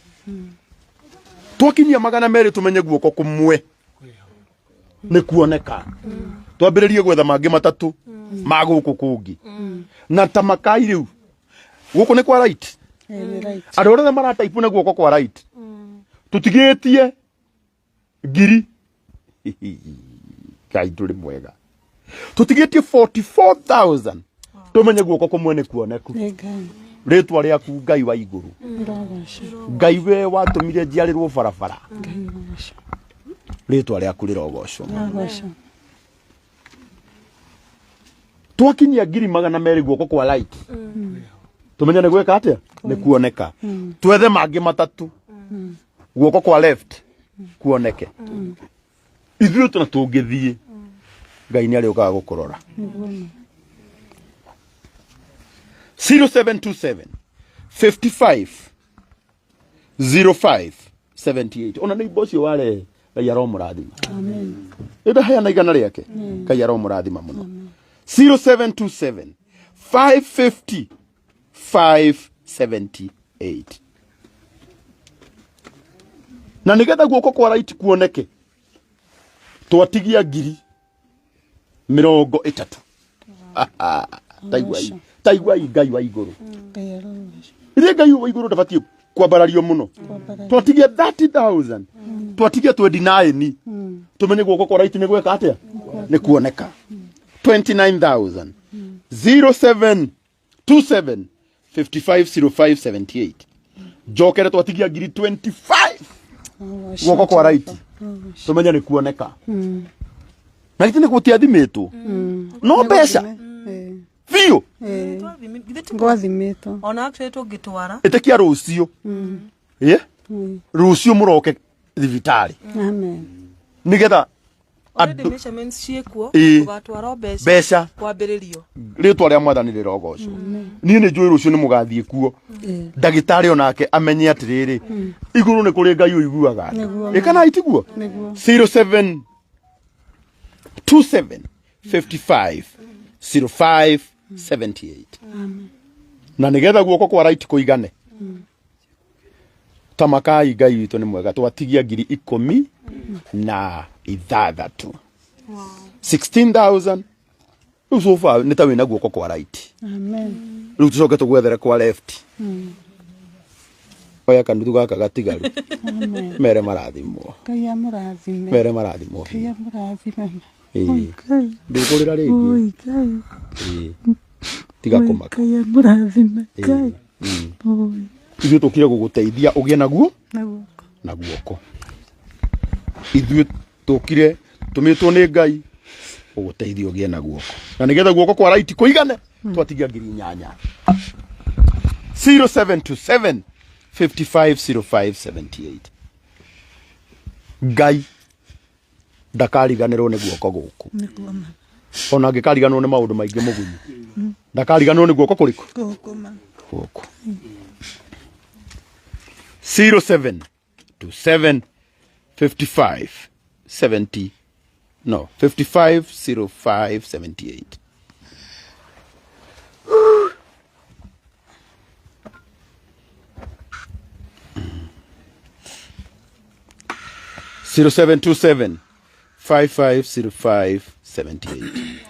Twakinyia 200, tũmenye guoko kũmwe nĩ kuoneka, twambĩrĩrie gwetha mangĩ matatũ ma gũkũ kũngĩ. Na tamakai, rĩu gũkũ nĩ kwa right. Nĩ right. Andũ arĩa marataipu na guoko kwa right, tũtigĩtie ngiri. Ngai ndũrĩ mwega. Tũtigĩtie 44,000, tũmenye guoko kũmwe nĩ kuoneku. Nĩ Ngai. Rĩtwa rĩaku, Ngai wa igũrũ, Rĩrogocwo. Ngai we watũmire njiarĩrwo barabara, Ngai rogocwo. Rĩtwa rĩaku rĩrogocwo. Rogocwo. Twakinyia 200,000 guoko kwa right, tũmenye nĩ gwĩka atĩa, nĩ kuoneka. Twethe mangĩ matatũ guoko kwa left kuoneke. Ithuĩ tũna tũngĩthiĩ, Ngai nĩ arĩũkaga gũkũrora. 0727 55 05 78. Ona nĩ imbo ũcio warehe, Ngai aromũrathima. Nĩ ndaheana igana rĩake. Ngai aromũrathima mũno. 0727 550 578. Na nĩgetha guoko kwa right kuoneke, twatigia 30,000. Taiguai, taiguai, Ngai wa igũrũ. Ngai arogocwo. Ithe Ngai wa igũrũ ndabatiĩ kwambarario mũno. Twatigia 30,000, twatigia 29, tumenye guoko kwa right nĩ gweka atĩa, nĩ kuoneka. 29,000. 07 27 550578. Njokere, twatigia ngiri 25 guoko kwa right, tumenye nĩ kuoneka. Na githĩ nĩ gũtiathimĩtwo no mbeca biũ? Gwathimĩtwo. Ona actually tũngĩtwara Ĩtĩkia rũciũ, ĩ rũciũ mũroke thibitarĩ Amen. nĩgetha already measurements ciĩkuo. Tũgatwara mbeca. Mbeca. Kwambĩrĩrio. Rĩtwa rĩa mwathani rĩrogocwo. Niĩ nĩ njũĩ rũciũ nĩ mũgathiĩ kuo, ndagĩtarĩ onake amenye atĩrĩrĩ, igũrũ nĩ kũrĩ Ngai ũiguaga andũ. Nĩguo. Ĩ kana itiguo? Nĩguo. 07 27 55 05 78. Na nĩgetha guoko kwa right kũigane, tamakai, Ngai witũ nĩ mwega. Twatigia 16,000, 16,000. Rĩu so far nĩ ta wĩna guoko kwa right. Amen. Rĩu tũcoke tũgwethere kwa left. Oya kanuthu gaka gatigaru. Mere marathimwo. Ngai amũrathime. Mere marathimwo. Ngai amũrathime. Ĩĩ. Ndũkũrĩra rĩngĩ. Oi Ngai. Ĩĩ. Tiga kũmaka. Ngai amũrathime. Ĩĩ. Ngai. Oi. Ithuĩ tũkire gũgũteithia ũgĩe naguo Na guoko. na guoko. Ithuĩ tũkire tũmĩtwo nĩ Ngai gũgũteithia ũgĩe na guoko. Na nĩgetha guoko kwa right kũigane twatigia 8,000. 0727 550578. Ngai ndakariganĩrwo nĩ guoko gũkũ. Nĩguo ma. Ona angĩkariganĩrwo nĩ maũndũ maingĩ mũgunyu. Ndakariganĩrwo nĩ guoko kũrĩkũ? Gũkũ ma. Gũkũ. 0727 55 70 no 55 05 78. 0727 5505 78.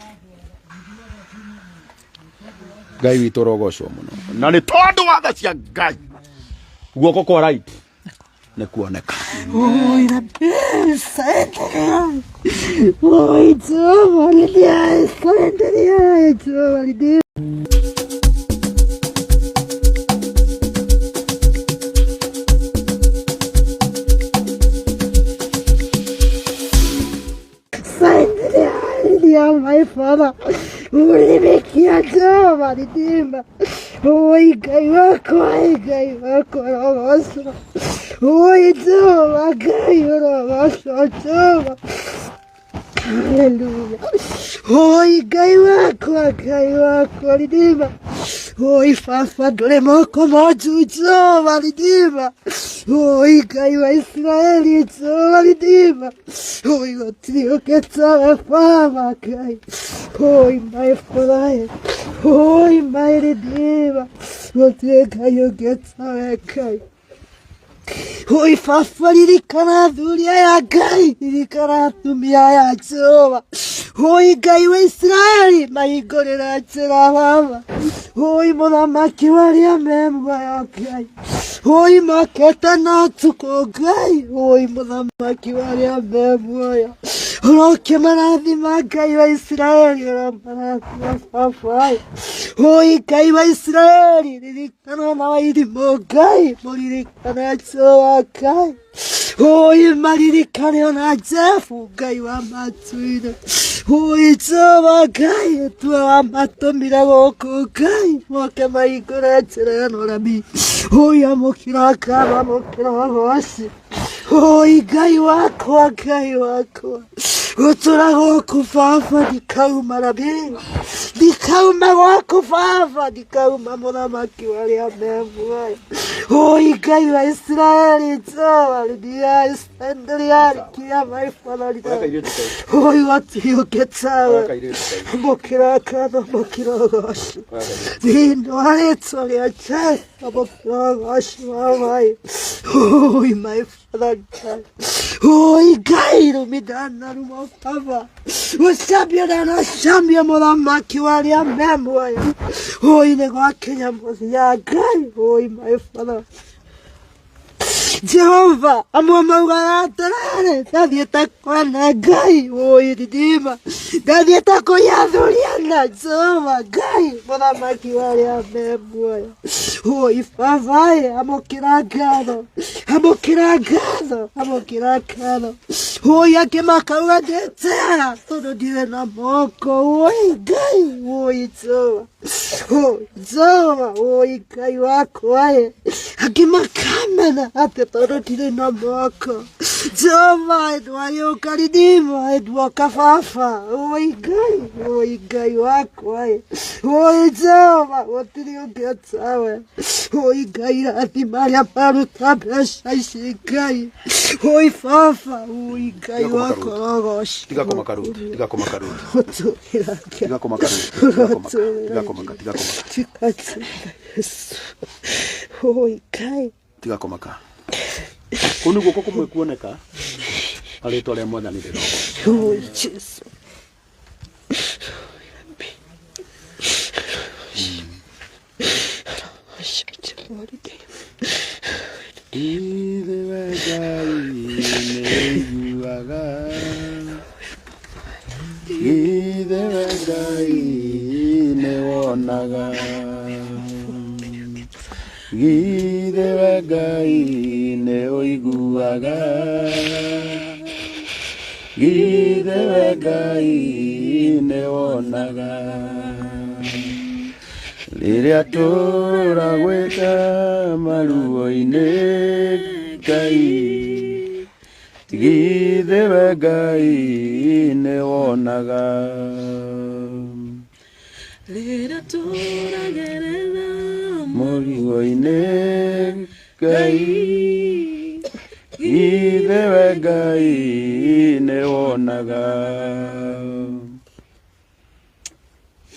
Ngai witũ ũrogocwo mũno na nĩ tondũ wa tha cia Ngai guoko kwa right nĩ kuoneka. Oi, rabisa, Oi, Jehova, lidia, endelea, Jehova, lidia. Endelea, my father. Ulimekia Jehova, lidia. Oi, Ngai wakwa, Ngai wakwa, rogocwo. Oi, Jehova, Ngai ũrogocwo, Jehova. Haleluya. Oi, Ngai wakwa, Ngai wakwa, ridima. Oi, baba ndũrĩ moko monju, Jehova, ridima. Oi, Ngai wa Isiraeli, Jehova, ridima. Oi, gũtirĩ ũngĩ tawe, Baba, Ngai. Oi, my Father. Oi, my Redeemer. Gũtirĩ Ngai ũngĩ tawe, Ngai. Oi, baba, ririkana athuri aya Ngai, ririkana atumia aya Jehova. Oi, Ngai wa Isiraeli, mahingũrĩra njĩra Baba. Oi, mũthamaki wa arĩa me muoyo Ngai. Oi, mokĩte na ũtukũ Ngai. Oi, mũthamaki wa arĩa me muoyo. Ũrokĩmarathima Ngai wa Isiraeli, ũromarathima baba. Oi, Ngai wa Isiraeli, ririkana na wairimũ Ngai, mũririkane Jehova Ngai. Oi, maririkane ona Jefu Ngai wa matu-inĩ. Oi, Jehova Ngai, tue wa matũmire gũkũ Ngai, moke mahingũre njĩra ĩno remi. Oi, amũkĩra ngatho, amũkĩra ũgoci. Oi, Ngai wakwa, Ngai wakwa. Gũtũra gũkũ baba ndikauma rabi. Ndikauma gwaku baba, ndikauma mũthamaki wa arĩa me muoyo. Oi, Ngai wa Isiraeli, Jehova, lidia, endelea, kia my father, lidia. Oi, gũtirĩ ũngĩ tawe. Amũkĩra ngatho, amũkĩra ũgoci. Thĩinĩ wa rĩtwa rĩa Jesũ, amũkĩra ũgoci wa Ngai. Oi, my father, Ngai. Oi, Ngai, rũmithana rumo baba. Ũcambie na nacambie mũthamaki wa arĩa me muoyo. Oi, nĩ gwakinya mũthia Ngai. Oi, my father. Jehova, amwe maugaga atĩrĩrĩ, ndathiĩte kwene Ngai, oi ridima, ndathiĩte kũiathuriana, Jehova Ngai, mũthamaki wa arĩa me muoyo. Oi baba, amũkĩra ngatho, amũkĩra ngatho, amũkĩra ngatho. Oi angĩ makauga ndĩteaga tondũ ndirĩ na moko. Oi Ngai, oi Jehova. Oi Jehova, oi Ngai wakwa ĩ. Angĩ makamena atĩ tondũ ndirĩ na moko. Jehova, ndwagĩũka ridima, ndwoka baba. Oi Ngai, oi Ngai wakwa ĩ. Oi Jehova, gũtirĩ ũngĩ tawe. Oi Ngai, rathima arĩa maruta mbeca ici Ngai. Oi baba, oi Ngai wakwa ũrogoci. Tiga kũmaka Ruth, tiga kũmaka Ruth. Ũtũũrĩra Ngai. Tiga kũmaka Ruth, tiga kũmaka, tiga kũmaka, tiga kũmaka. Tiga Yesu. Oi Ngai. Tiga kũmaka. Kũu nĩ guoko kũmwe kuoneka na rĩtwa rĩa Mwathani rĩrogocwo. Oi Jesu. Ithe we Ngai nĩũiguaga. Ithe we Ngai nĩwonaga. Ithe we Ngai nĩũiguaga. Ithe we Ngai nĩwonaga. Rĩrĩa tũragwĩta maruo-inĩ Ngai, githĩ we Ngai nĩwonaga. Rĩrĩa tũragerera Mũrigo-inĩ Ngai, githĩ we Ngai nĩwonaga.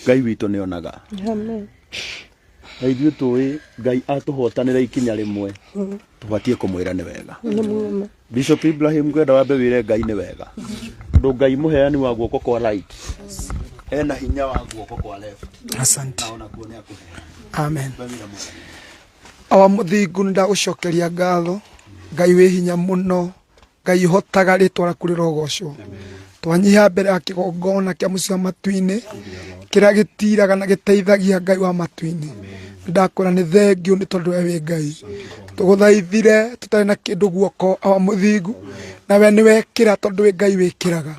Ngai witũ nĩonaga. Amen. Na ithuĩ tũĩ Ngai atũhotanĩra ikinya rĩmwe tũbatiĩ kũmwĩra nĩ wega. Nĩ Bishop Ibrahim ngwenda wambe wĩre Ngai nĩ wega. Tondũ Ngai mũheani wa guoko kwa right ena hinya wa guoko kwa left. Asante. Na onakuo nĩ akũheana. Amen. Wambe wĩre Mwathani. Awa mũthingu nĩ ndagũcokeria ngatho Ngai wĩ hinya mũno Ngai ũhotaga rĩtwa rĩaku rĩrogocwo. Twanyiha mbere ya kĩgongona kĩa mũciĩ wa matu-inĩ kĩrĩa gĩtiraga na gĩteithagia Ngai wa matu-inĩ. Ndakwĩra nĩ thengiũ nĩ tondũ we wĩ Ngai. Tũgũthaithire tũtarĩ na kĩndũ guoko awa mũthingu na we nĩ wekĩra tondũ wĩ Ngai wĩkĩraga.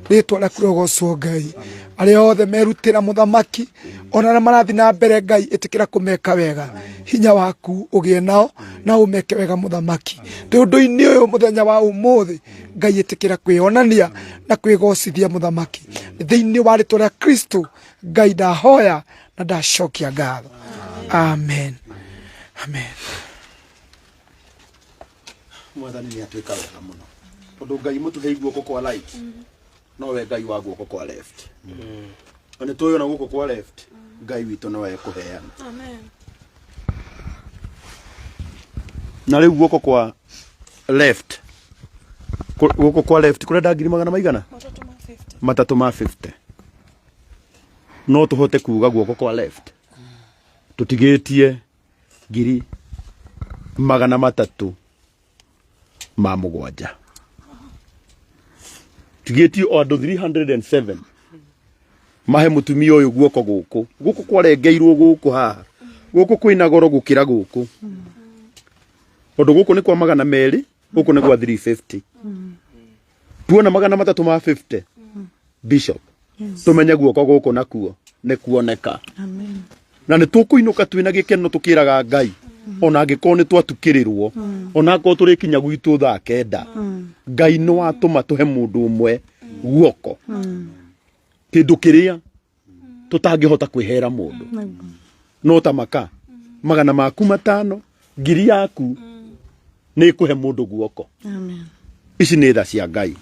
Rĩtwa rĩaku rĩrogocwo Ngai. Arĩa othe merutĩra mũthamaki ona arĩa marathiĩ na mbere Ngai ĩtĩkĩra kũmeka wega. Hinya waku ũgĩe nao na ũmeke wega mũthamaki. Ndĩ ũndũ-inĩ ũyũ mũthenya wa ũmũthĩ Ngai ĩtĩkĩra kwĩonania na kwĩgocithia mũthamaki. Thĩinĩ wa rĩtwa rĩa Kristo Ngai ndahoya na ndacokia ngatho. Amen. Amen. Mwathani nĩ atwĩka wega mũno. Tondũ Ngai mũtũhei guoko kwa right nowe Ngai wa guoko kwa left. Na nĩ tũĩ ona guoko kwa left Ngai witũ nowe ekũheana. Amen. Na rĩu guoko kwa left guoko kwa left kũrenda ngiri magana maigana? Matatũ ma 50. Matatũ ma 50. No tũhote kuga guoko kwa left tũtigĩtie ngiri 307. Tigĩtie o andũ 307 mahe mũtumia ũyũ guoko gũkũ. Gũkũ kwarengeirwo gũkũ haha. Gũkũ kwĩna goro gũkĩra gũkũ. Tondũ gũkũ nĩ kwa 200, gũkũ nĩ kwa 350. Tuona 350 Bishop, tũmenye guoko gũkũ nakuo nĩ kuoneka. Amen. Na nĩ tũkũinũka twĩna gĩkeno tũkĩraga Ngai ona angĩkorwo nĩ twatukĩrĩrwo, ona angĩkorwo tũrĩkinya gwitũ thaa 9, Ngai nĩ watũma tũhe mũndũ ũmwe guoko kĩndũ kĩrĩa tũtangĩhota kwĩhera mũndũ. No ta maka magana maku 5, ngiri yaku nĩ ĩkũhe mũndũ guoko. Amen. Ici nĩ tha cia Ngai.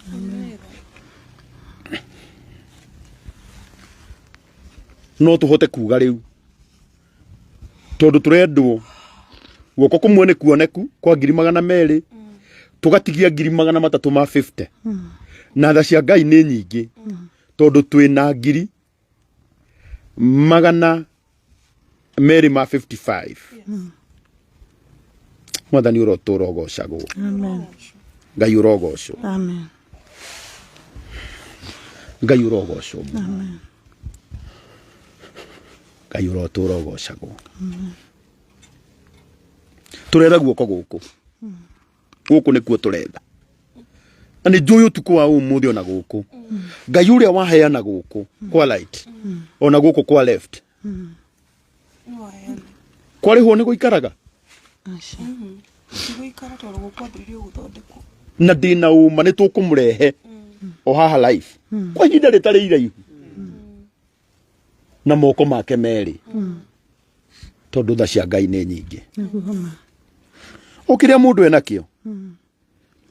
No tũhote kuga rĩu tondũ tũrendwo guoko kũmwe nĩ kuoneku kwa ngiri 200, tũgatigia ngiri 350. Na tha cia Ngai nĩ nyingĩ tondũ twĩna ngiri 255. Mwathani ũrotũra ũgocagwo. Amen. Ngai ũrogocwo. Amen. Ngai ũrogocwo. Amen. Ngai ũrotũra ũgocagwo. Tũretha guoko gũkũ. Gũkũ nĩkuo tũretha. Na nĩ njũĩ ũtukũ wa ũmũthĩ ona gũkũ. Ngai ũrĩa waheana gũkũ kwa right ona gũkũ kwa left. Kwarĩhwo nĩ gũikaraga. Gũikara tondũ gũkwambĩrĩrio gũthondekwo. Na ndĩna ũma nĩ tũkũmũrehe o haha life kwa ihinda rĩtarĩ iraihu na moko make merĩ tondũ tha cia Ngai nĩ nyingĩ. O kĩrĩa mũndũ enakĩo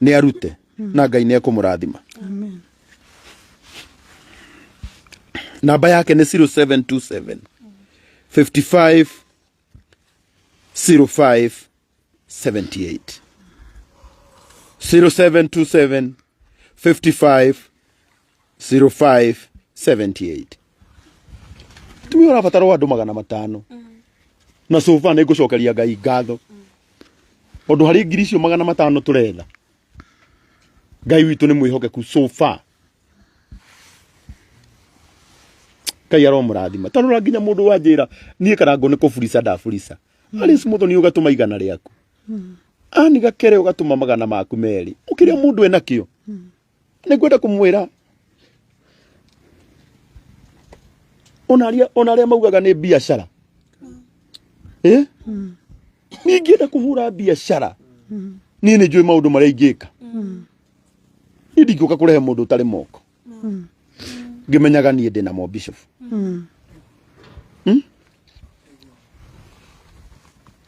nĩ arute na Ngai nĩ ekũmũrathima. Amen. Namba yake nĩ 0727 55 05 78. 0727 55 05 78. Tumia ũrabatara o andũ 500 na so far nĩ ngũcokeria Ngai ngatho. Tondũ harĩ ngiri icio 500 tũretha, Ngai witũ nĩ mwĩhokeku so far. Ngai aromũrathima. Ta rora nginya mũndũ wanjĩra niĩ Karangũ nĩ kũburica ndaburica. Alice Muthoni ũgatũma 100 rĩaku. Ani Gakere ũgatũma 200. Ũkĩrĩa mũndũ enakĩo. Nĩ ngwenda kũmwĩra ona arĩa maugaga nĩ biacara. Eh? Niĩ ingĩenda kũhũra biacara. Niĩ nĩ njũĩ maũndũ marĩa ingĩka. Niĩ ndingĩũka kũrehe mũndũ ũtarĩ moko. Ngĩmenyaga niĩ ndĩ namo bishop.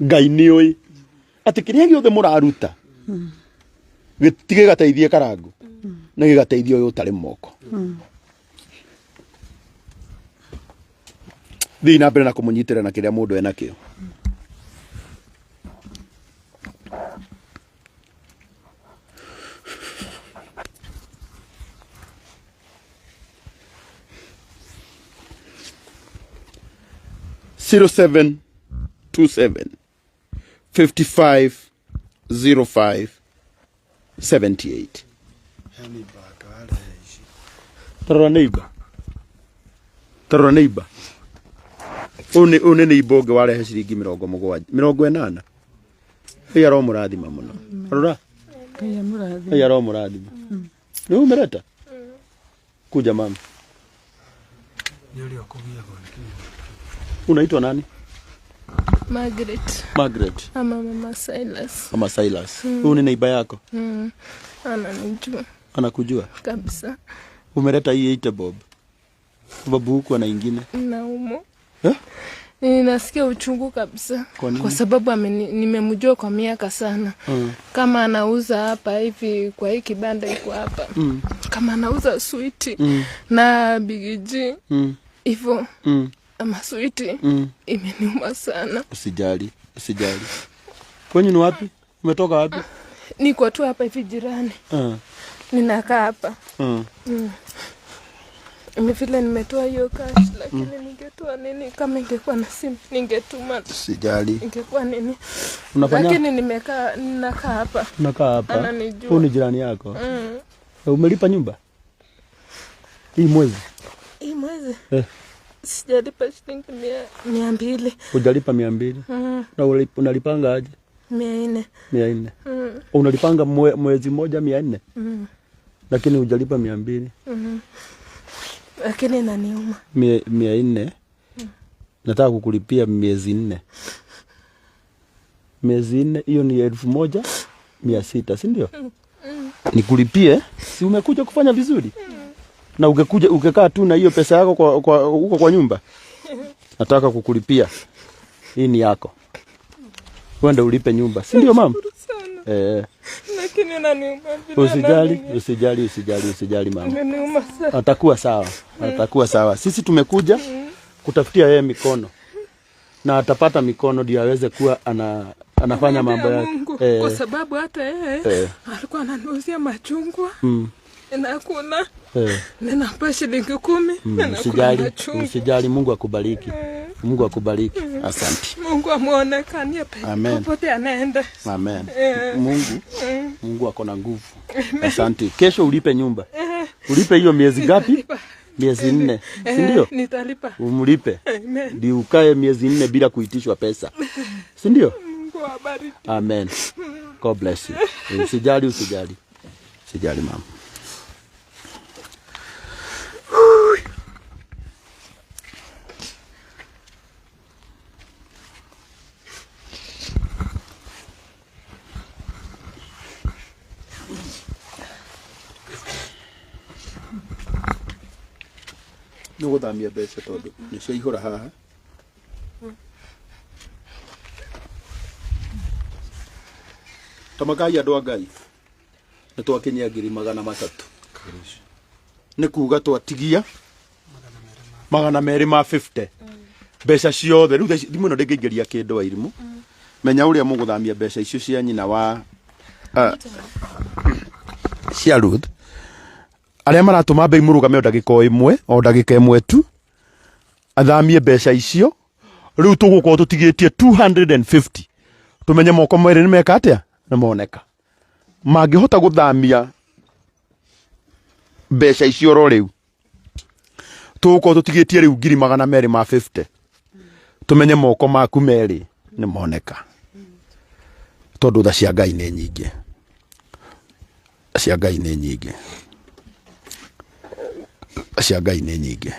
Ngai nĩ oĩ atĩ kĩrĩa gĩothe mũraruta ti gĩgateithie Karangũ, nĩ gĩgateithia ũyũ ũtarĩ moko. Thiĩ na mbere na kũmũnyitĩrĩra na kĩrĩa mũndũ enakĩo. 0727 55 05 78. Tarora neighbor. Tarora neighbor. Ũyũ nĩ ũyũ nĩ neighbor ũngĩ warehe ciringi 70, 80. Ngai aromũrathima mũno. Rora. Ngai amũrathime. Ngai aromũrathima. Nĩ umereta? Kuja mama. Unaitwa nani? Margaret. Margaret. Ama Mama Silas. Mama Silas. Huyu ni neighbor yako? Ananijua. Anakujua? Kabisa. Umeleta hii 8 bob. Sababu huku ana ingine. Naumo. Eh? Ninasikia uchungu kabisa. Kwa nini? Kwa sababu nimemjua kwa miaka sana. Kama anauza hapa hivi kwa hii kibanda iko hapa. Kama anauza switi na bigiji. Hivyo. Ama switi. Imeniuma sana. Usijali, usijali. Kwenyu ni wapi? Umetoka wapi? Niko tu hapa hivi jirani. Ninakaa hapa. Ni vile nimetoa hiyo cash, lakini ningetoa nini kama ingekuwa na simu ningetuma. Usijali. Ingekuwa nini? Unafanya? Lakini ninakaa hapa. Unakaa hapa? Ananijua. Huyu ni jirani yako? Umelipa nyumba? Hii mwezi? Hii mwezi? Sijalipa shilingi 200. Hujalipa 200? Na unalipanga aje? 400. 400. Unalipanga mwezi mmoja 400? Lakini hujalipa 200. Lakini inaniuma. 400. Nataka kukulipia miezi 4. Miezi 4 hiyo ni 1600, si ndio? Nikulipie, si umekuja kufanya vizuri? Na ungekaa tu na hiyo pesa yako huko kwa nyumba. Nataka kukulipia. Hii ni yako. Uende ulipe nyumba, si ndio mama? Nashukuru sana. Lakini inaniuma vile Usijali, ananiuma. usijali, usijali, usijali mama. Inaniuma sana. Atakuwa sawa. Atakuwa sawa. Sisi tumekuja kutafutia yeye mikono. Na atapata mikono ndio aweze kuwa anafanya mambo yake. Mungu, kwa sababu hata yeye alikuwa ananiuzia machungwa. Ninakula. Ninampa shilingi 10, ninakula Usijali, machungwa. usijali, Mungu akubariki. Mungu akubariki. Asante. Mungu amuonekanie Amen. popote anaenda. Amen. Mungu ako na nguvu. Asante. Kesho ulipe nyumba. Ulipe hiyo miezi ngapi? Nitalipa. Miezi 4. Si ndio? Nitalipa. Umlipe. Amen. Ndio ukae miezi 4 bila kuitishwa pesa. Si ndio? Mungu awabariki. Amen. God bless you. Usijali, usijali. Usijali mama. Nĩ ũgũthamia mbeca tondũ nĩ ciaihũra haha. Tamakai andũ a Ngai, nĩ twakinyia ngiri 300. Nĩ kuga twatigia 250. Mbeca ciothe rĩu thaa ici thimũ ĩno ndĩngĩingĩria kĩndũ Wairimũ. Menya ũrĩa mũgũthamia mbeca icio cia nyina wa cia Ruth. Arĩa maratũma mbei mũrũgame o ndagĩka o ĩmwe, o ndagĩka ĩmwe tu, athamie mbeca icio. Rĩu tũgũkorwo tũtigĩtie 250. Tũmenye moko merĩ nĩ meka atĩa? Nĩ moneka. Mangĩhota gũthamia mbeca icio oro rĩu, tũgũkorwo tũtigĩtie rĩu 250,000. Tũmenye moko maku merĩ nĩ moneka. Tondũ tha cia Ngai nĩ nyingĩ. Tha cia Ngai nĩ nyingĩ. Tha cia Ngai nĩ nyingĩ.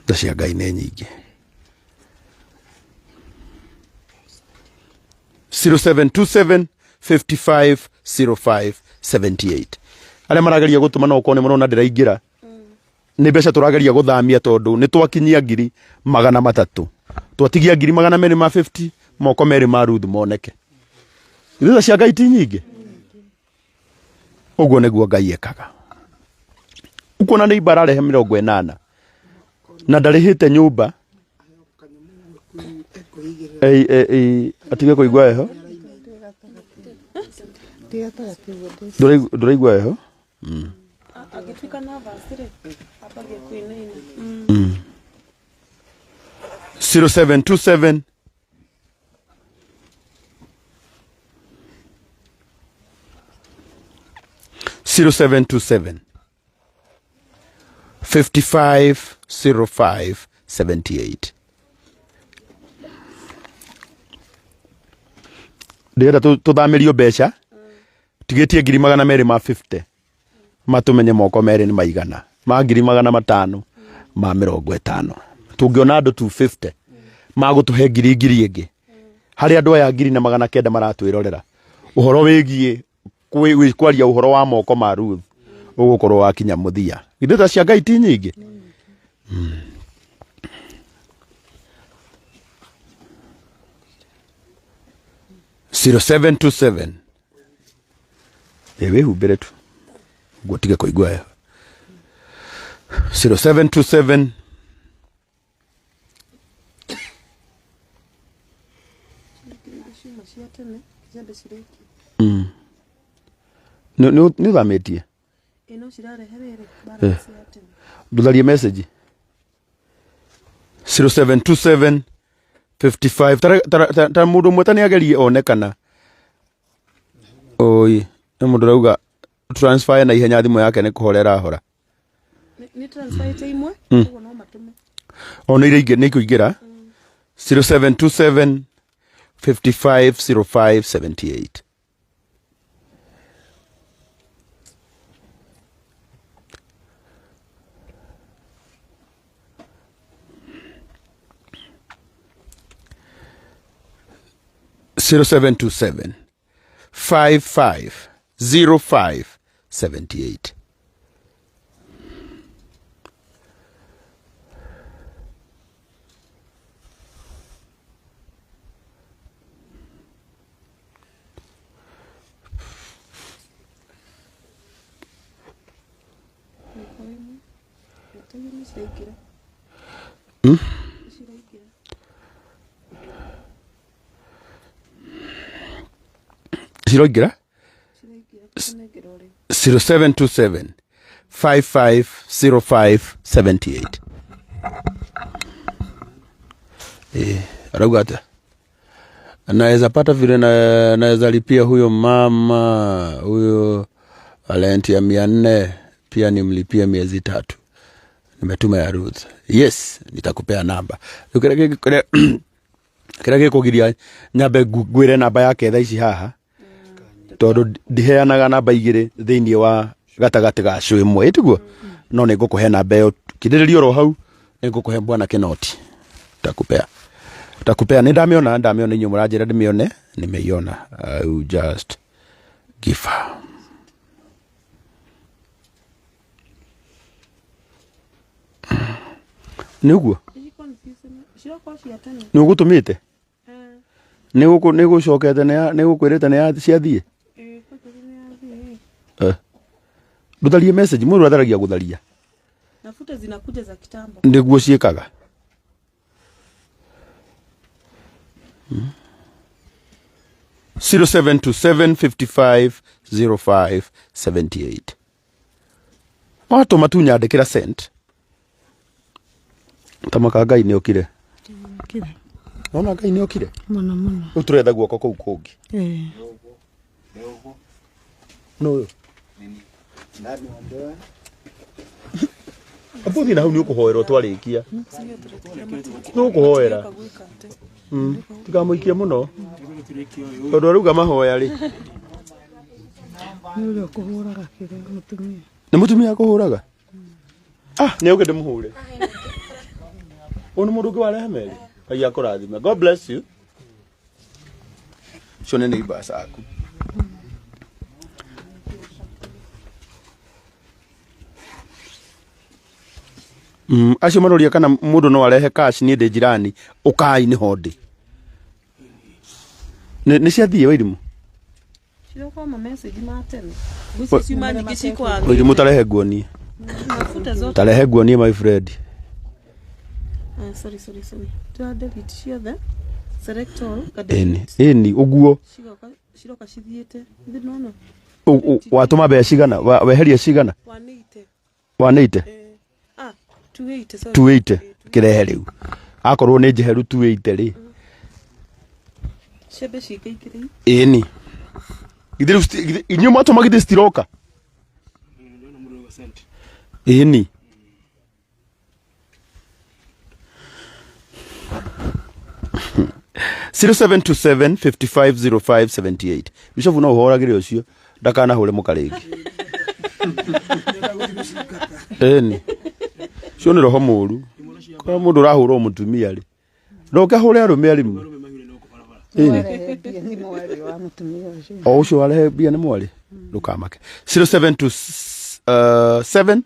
Tha cia Ngai nĩ nyingĩ. 0727 55 05 78. Arĩa marageria gũtũma no ũkorwo nĩ mũrona ndĩraingĩra. Nĩ mbeca tũrageria gũthamia tondũ nĩ twakinyia 300,000. Twatigia 250,000 moko merĩ ma Ruth moneke. Ithuĩ tha cia Ngai ti nyingĩ. Ũguo nĩguo Ngai ekaga. Ũkuona nĩ ibara arehe 80 na ndarĩhĩte nyũmba. Ei, ei, ei, atige kũigua heho. Ndũraigua heho? Angĩtuĩka nervous rĩ, ambagia kũinaina. 0727 0727 55 05 78. Ndĩrenda tũthamĩrio mbeca tigĩtie 250,000 matũmenye moko merĩ nĩ maigana ma 550,000. Tũngĩona andũ 250 magũtũhe ngiri ngiri ĩngĩ harĩ andũ aya 1,900 maratwĩrorera ũhoro wĩgiĩ kwaria ũhoro wa moko ma Ruth ũgũkorwo wakinya mũthia. Githĩ tha cia Ngai ti nyingĩ? 0727. Ĩ wĩhumbĩre tu ũguo tige kũigua heho. 0727 Ciuma cia tene ciambe cirĩkie. Nĩ ũthamĩtie? Ĩ no cirarehe rĩrĩ balance ya tene. Ndũtharie message 0727 55 ta mũndũ ũmwe ta nĩ agerie one kana oi nĩ mũndũ ũrauga transfer na ihenya thimũ yake nĩ kũhora ĩrahora. Nĩ transfer ĩte imwe ũguo no matũme. O nĩ iria ingĩ nĩ ikũingĩra. 0727 55 05 78. 0727 55 05 78. Ciroingĩra 0727 5505 78. Eh, arauga atĩa? Naweza pata vile na, naweza lipia huyo mama huyo rent ya 400 pia nimlipie miezi 3. Nimetuma ya Ruth. Yes, nitakupea namba. Kĩrĩa gĩkũgiria nyambe ngwĩre namba yake thaa ici haha, tondũ ndiheanaga namba igĩrĩ thĩinĩ wa gatagatĩ ga show ĩmwe, ĩtiguo? No nĩ ngũkũhe namba ĩyo, kirĩrĩria oro hau, nĩ ngũkũhe bwana Kinoti. Takupea. Takupea. Nĩ ndamĩona, ndamĩona, inyuĩ mũranjĩra ndĩmĩone, nimeiona. I will just give her. Nĩ ũguo? Nĩ ũgũtũmĩte? Nĩ gũkũ nĩ gũcokete nĩ gũkwĩrĩte nĩ ciathiĩ? Eh. Ndũtharie message, mũndũ atharagia gũtharia. Nafuta zinakuja za kitambo. Nĩguo ciĩkaga. 0727 55 05 78. Watũma tu nyandĩkĩra sent. Tamaka Ngai nĩ okire. Nona Ngai nĩ okire. Mũno mũno. Rĩu tũretha guoko kũu kũngĩ. Ĩĩ. Nũ ũyũ? Amba ũthiĩ na hau nĩ ũkũhoerwo twarĩkia. Nĩ ũkũhoera. Tikamũikie mũno. Tondũ arauga mahoya rĩ. Nĩ ũrĩa ũkũhũraga kĩrĩa mũtumia. Nĩ mũtumia akũhũraga? Ah, nĩ auge ndĩmũhũre. Ũyũ nĩ mũndũ ũngĩ warehe merĩ. Ngai akũrathime. God bless you. Ũcio nĩ neighbors aku. Acio maroria kana mũndũ no arehe cash niĩ ndĩ jirani ũkai nĩho ndĩ. Nĩ ciathiĩ Wairimũ? Ciroka ma message ma tene. Ngwĩciria ciuma nyingĩ cikwagĩte. Wairimũ tarehe nguonie. Nafute zote. Tarehe nguonie my friend. Ah, sorry, sorry, sorry. Twa delete ciothe. Select all. Ka Ĩni, delete. ĩni ũguo. Cigoka ciroka cithiĩte. Nĩ nona. Watũma mbeca cigana? Weheria cigana? 180. 180? Ah, 280, sorry. 280 kĩrehe rĩu. Akorwo nĩ njeheru 280 rĩ. Ciambe ciikaikĩrĩ. Ĩni. Githĩ rĩu inyuĩ mwatũma githĩ citiroka? Ĩni. 0727 5505 78. Bishofu no ũhoragĩre ũcio ndakanahũre mũka rĩngĩ. Ĩni. Ũcio nĩ roho mũru. Korwo mũndũ ũrahũra mũtumia rĩ. Ndoke hũre arũme arimũ. Ĩni. Warehe mbia nĩ mwarĩ wa mũtumia ũcio. O ũcio warehe mbia nĩ mwarĩ ndũkamake. 0727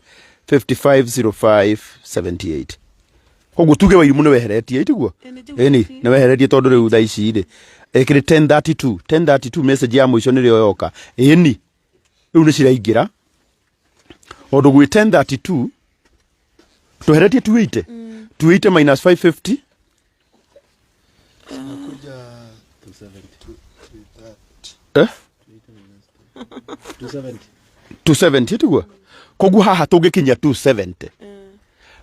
5505 78. Koguo tuge Wairimũ nĩ weheretie itiguo? Ĩni nĩ weheretie tondũ rĩu thaa ici rĩ ĩkĩrĩ 10:32 10:32 message ya mũico nĩrĩo yoka. Ĩni rĩu nĩ ciraingĩra tondũ gwĩ 10:32 tweheretie 280 280 minus 550 eh 270 tiguo koguo haha tũngĩkinyia 270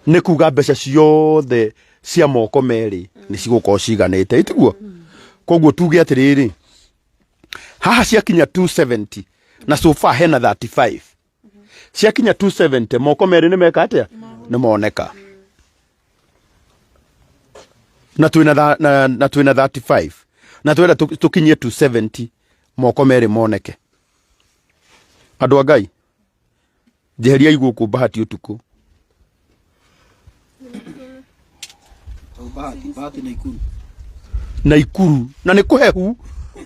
nĩ kuga mbeca ciothe cia moko merĩ nĩ cigũkorwo ciganĩte itiguo koguo tuge atĩrĩrĩ haha ciakinya 270 na so far hena 35 ciakinya 270 moko merĩ nĩ meka atĩa nĩ moneka na twĩna na twĩna 35 na twenda tũkinyie 270 moko merĩ moneke. Andũ a Ngai njeheriai gũkũ Bahati ũtukũ. Bahati, Bahati Naikuru. Naikuru na nĩ kũhehu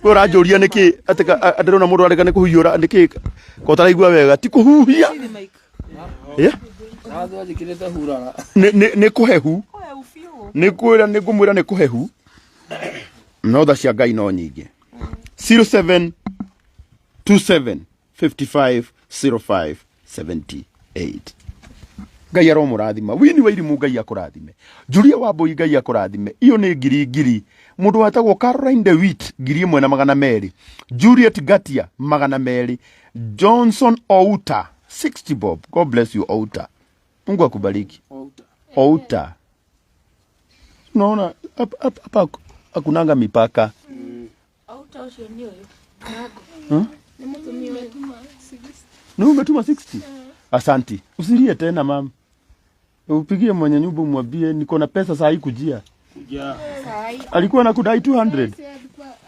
we ũranjũria nĩkĩ atĩ ndĩrona mũndũ areka nĩ kũhiũra nĩkĩ ko ũtaraigua wega ti kũhuhia. Yeah? Nathĩ anjĩkĩrĩte hurara. Nĩ kũhehu nĩ kwĩra nĩ ngũmwĩra nĩ kũhehu no tha cia Ngai no nyingĩ. 0727 55 05 78. Ngai aromũrathima. Wini wa Irimũ Ngai akũrathime. Julia Wambui Ngai akũrathime. Iyo nĩ ngiri ngiri. Mũndũ wetagwo Caroline DeWitt 1200. Juliet Gatia 200. Johnson Outa 60 bob. God bless you Outa. Mungu akubariki. Outa. Unaona hapa hakunanga mipaka. Outa ũcio nĩ ũyũ. Nĩ mũtumia ũyũ. Ni umetuma 60? Asanti. Usilie tena mama. Upigie mwenye nyumba umwambie niko na pesa saa hii kujia. Alikuwa anakudai 200.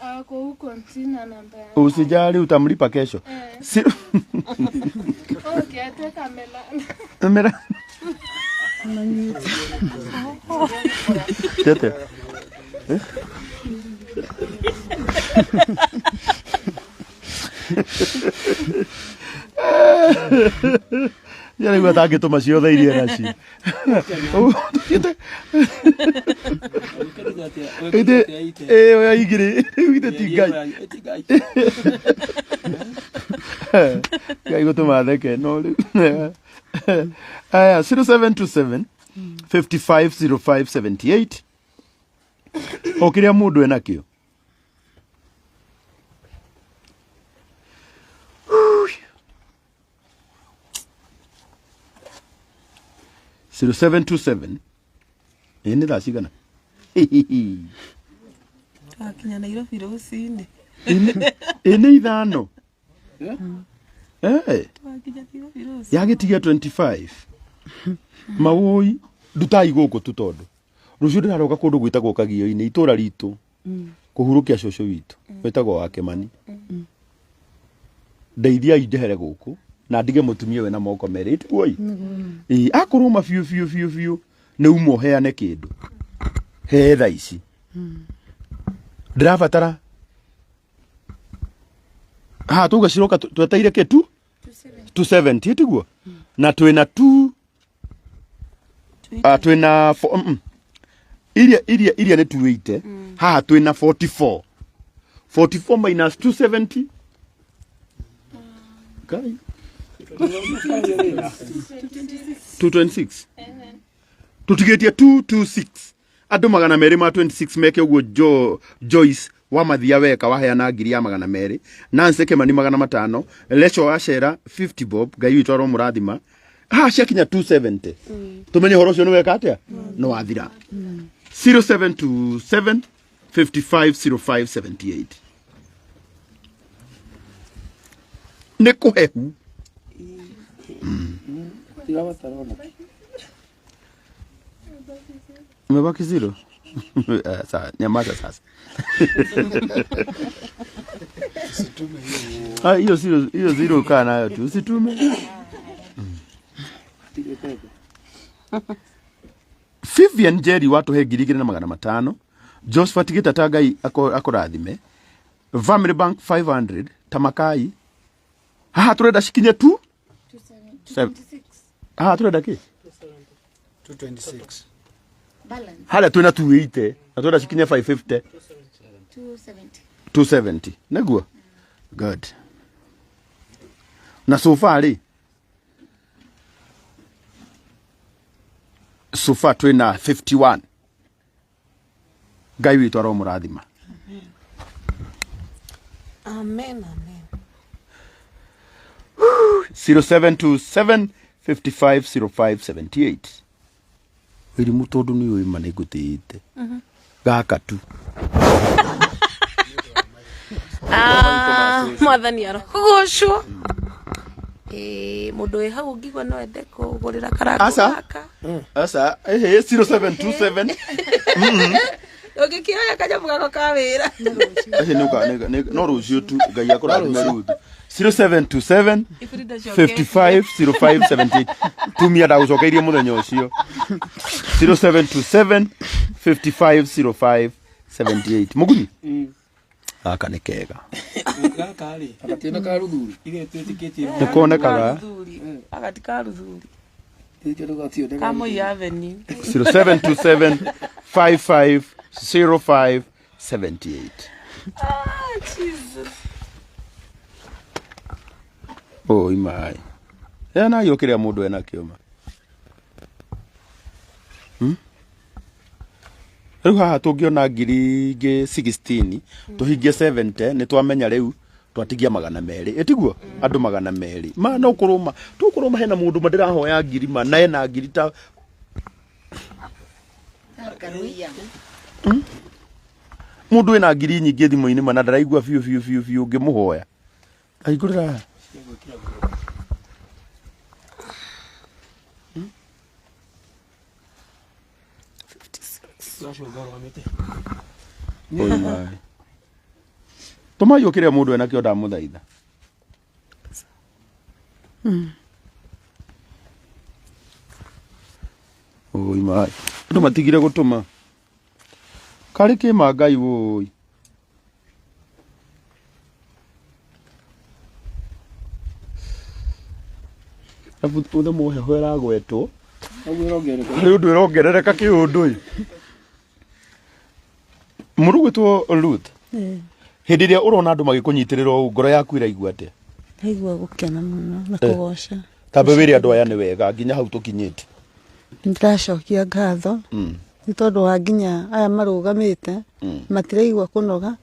Ako huko sina namba yake. Usijali utamlipa kesho. Si Okay, ateka amelala. Amela. Tete. Eh? Yaraigua atangĩtũma ciothe iria nacio. Ĩĩ oya igĩrĩ rĩu ithe ti Ngai. Ngai gũtũma theke no rĩu. Aya 0727 550578 o kĩrĩa mũndũ enakĩo. 0727 ĩ nĩ thaa cigana? Twakinya Nairobi rũcinĩ. Ĩ nĩ 5. Eh. Twakinya Nairobi rũcinĩ. Yagĩtigia 25 mawũi ndutai gũkũ tu tondũ rũciũ ndĩraroka kũndũ gwĩtagwo Kagio-inĩ, itũra ritũ, kũhurũkia cũcũ witũ wĩtagwo wa Kĩmani. Ndeithiai njehere gũkũ na ndige mũtumia we na moko merĩ, ĩtiguoi ĩĩ akorwo ma biũ biũ biũ biũ nĩ uma ũheane kĩndũ he thaa ici ndĩrabatara haha tuge ciroka tweteire kĩ tu 270 tiguo na twĩna 2 twĩna iria nĩ 280 haha twĩna 44 44 minus 270 Kai. 226 tũtigĩtie 226 andũ 226 meke ũguo. Joyce wa Mathia weka waheana ngiri ya 200, Nancy Kimani 500, Lecho Wacera 50 bob. Ngai witũ aromũrathima. Haha ciakinya 270 tumenye ũhoro ũcio nĩ weka atĩa, nĩ wathira. 0727 550578 nĩ kũhehu. Tirabatara ona kĩ. Umebaki zero. Sawa, nyamaza sasa. Ah, hiyo zero, hiyo zero kaa nayo tu, usitume. Vivian Jerry watũhe 2,500. Josephat Gĩtata, Ngai akũrathime. Family Bank 500 Tamakai. Haha tũrenda cikinye tu haha tũrenda kĩ? 226. Balance. Harĩa twĩna 280 na tũrenda cikinye 550. 270. 270 nĩguo. Good. Na so far rĩ, so far twĩna 51. Ngai witũ aromũrathima. Amen, amen. 0727 550578. Ĩrimũ tondũ nĩ ũĩ ma nĩ ngũtĩĩte gaka tu. Ah, mwathani arogocwo. Ĩĩ, mũndũ wĩ hau ũngĩigua no ende kũgũrĩra karango Aca. gaka. Aca, ĩhĩ, 0727. Ũngĩkĩoya kanyamũ gako ka wĩra. Acio nĩ no rũciũ tu. Ngai akũrathime. Ruth, 0727 Iburi ndacokete. 550578. Tumia ndagũcokeirie mũthenya ũcio. 0727 550578. Mũguni gaka nĩ kega. Gaka rĩ, gationa ka ruthuri. Ithuĩ twĩtĩkĩtie. Nĩ konekaga. Ruthuri. Agati ka ruthuri. Ithuĩ tũgationeka. Ka Moi Avenue. 0727 550578. Ah, Jesus. Oi mai heanai o kĩrĩa mũndũ enakĩo ma. Rĩu haha tũngĩona ngiri ingĩ 16 tũhingie 70, nĩ twamenya rĩu twatigia 200, ĩtiguo andũ 200 ma no kũrũma tũkũrũma. Hena mũndũ ma ndĩrahoya ngiri ma na ena ngiri ta Mũndũ wĩna ngiri nyingĩ thimũ-inĩ ma na ndaraigua biũ biũ biũ biũ, ngĩmũhoya ahingũrĩra haha. Oi mai. Tũmai o kĩrĩa mũndũ enakĩo, ndamũthaitha. Oi mai, andũ matigire gũtũma karĩ kĩma. Ngai wũi. Arabu ũthĩ heho ĩragwetwo. Ũguo ĩrongerereka. Harĩ ũndũ ĩrongerereka kĩũndũ ĩ. Mũrugwĩtwo Ruth, hĩndĩ ĩrĩa ũrona andũ magĩkũnyitĩrĩra ũũ, ngoro yaku ĩraigua atĩa? Ndaigua gũkena mũno na kũgoca. Tambe wĩre andũ aya nĩ wega nginya hau tũkinyĩte. Nĩndĩracokia ngatho nĩ tondũ wa nginya aya marũgamĩte, matiraigua kũnoga.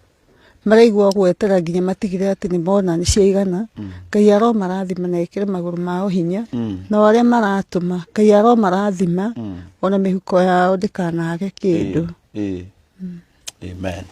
Maraigua gwetera nginya matigire atĩ nĩ mona nĩ ciaigana. Ngai aromarathima na ĩkĩre magũrũ mao hinya. Na arĩa maratũma, Ngai aromarathima ona mĩhuko yao ndĩkanage kĩndũ. Amen.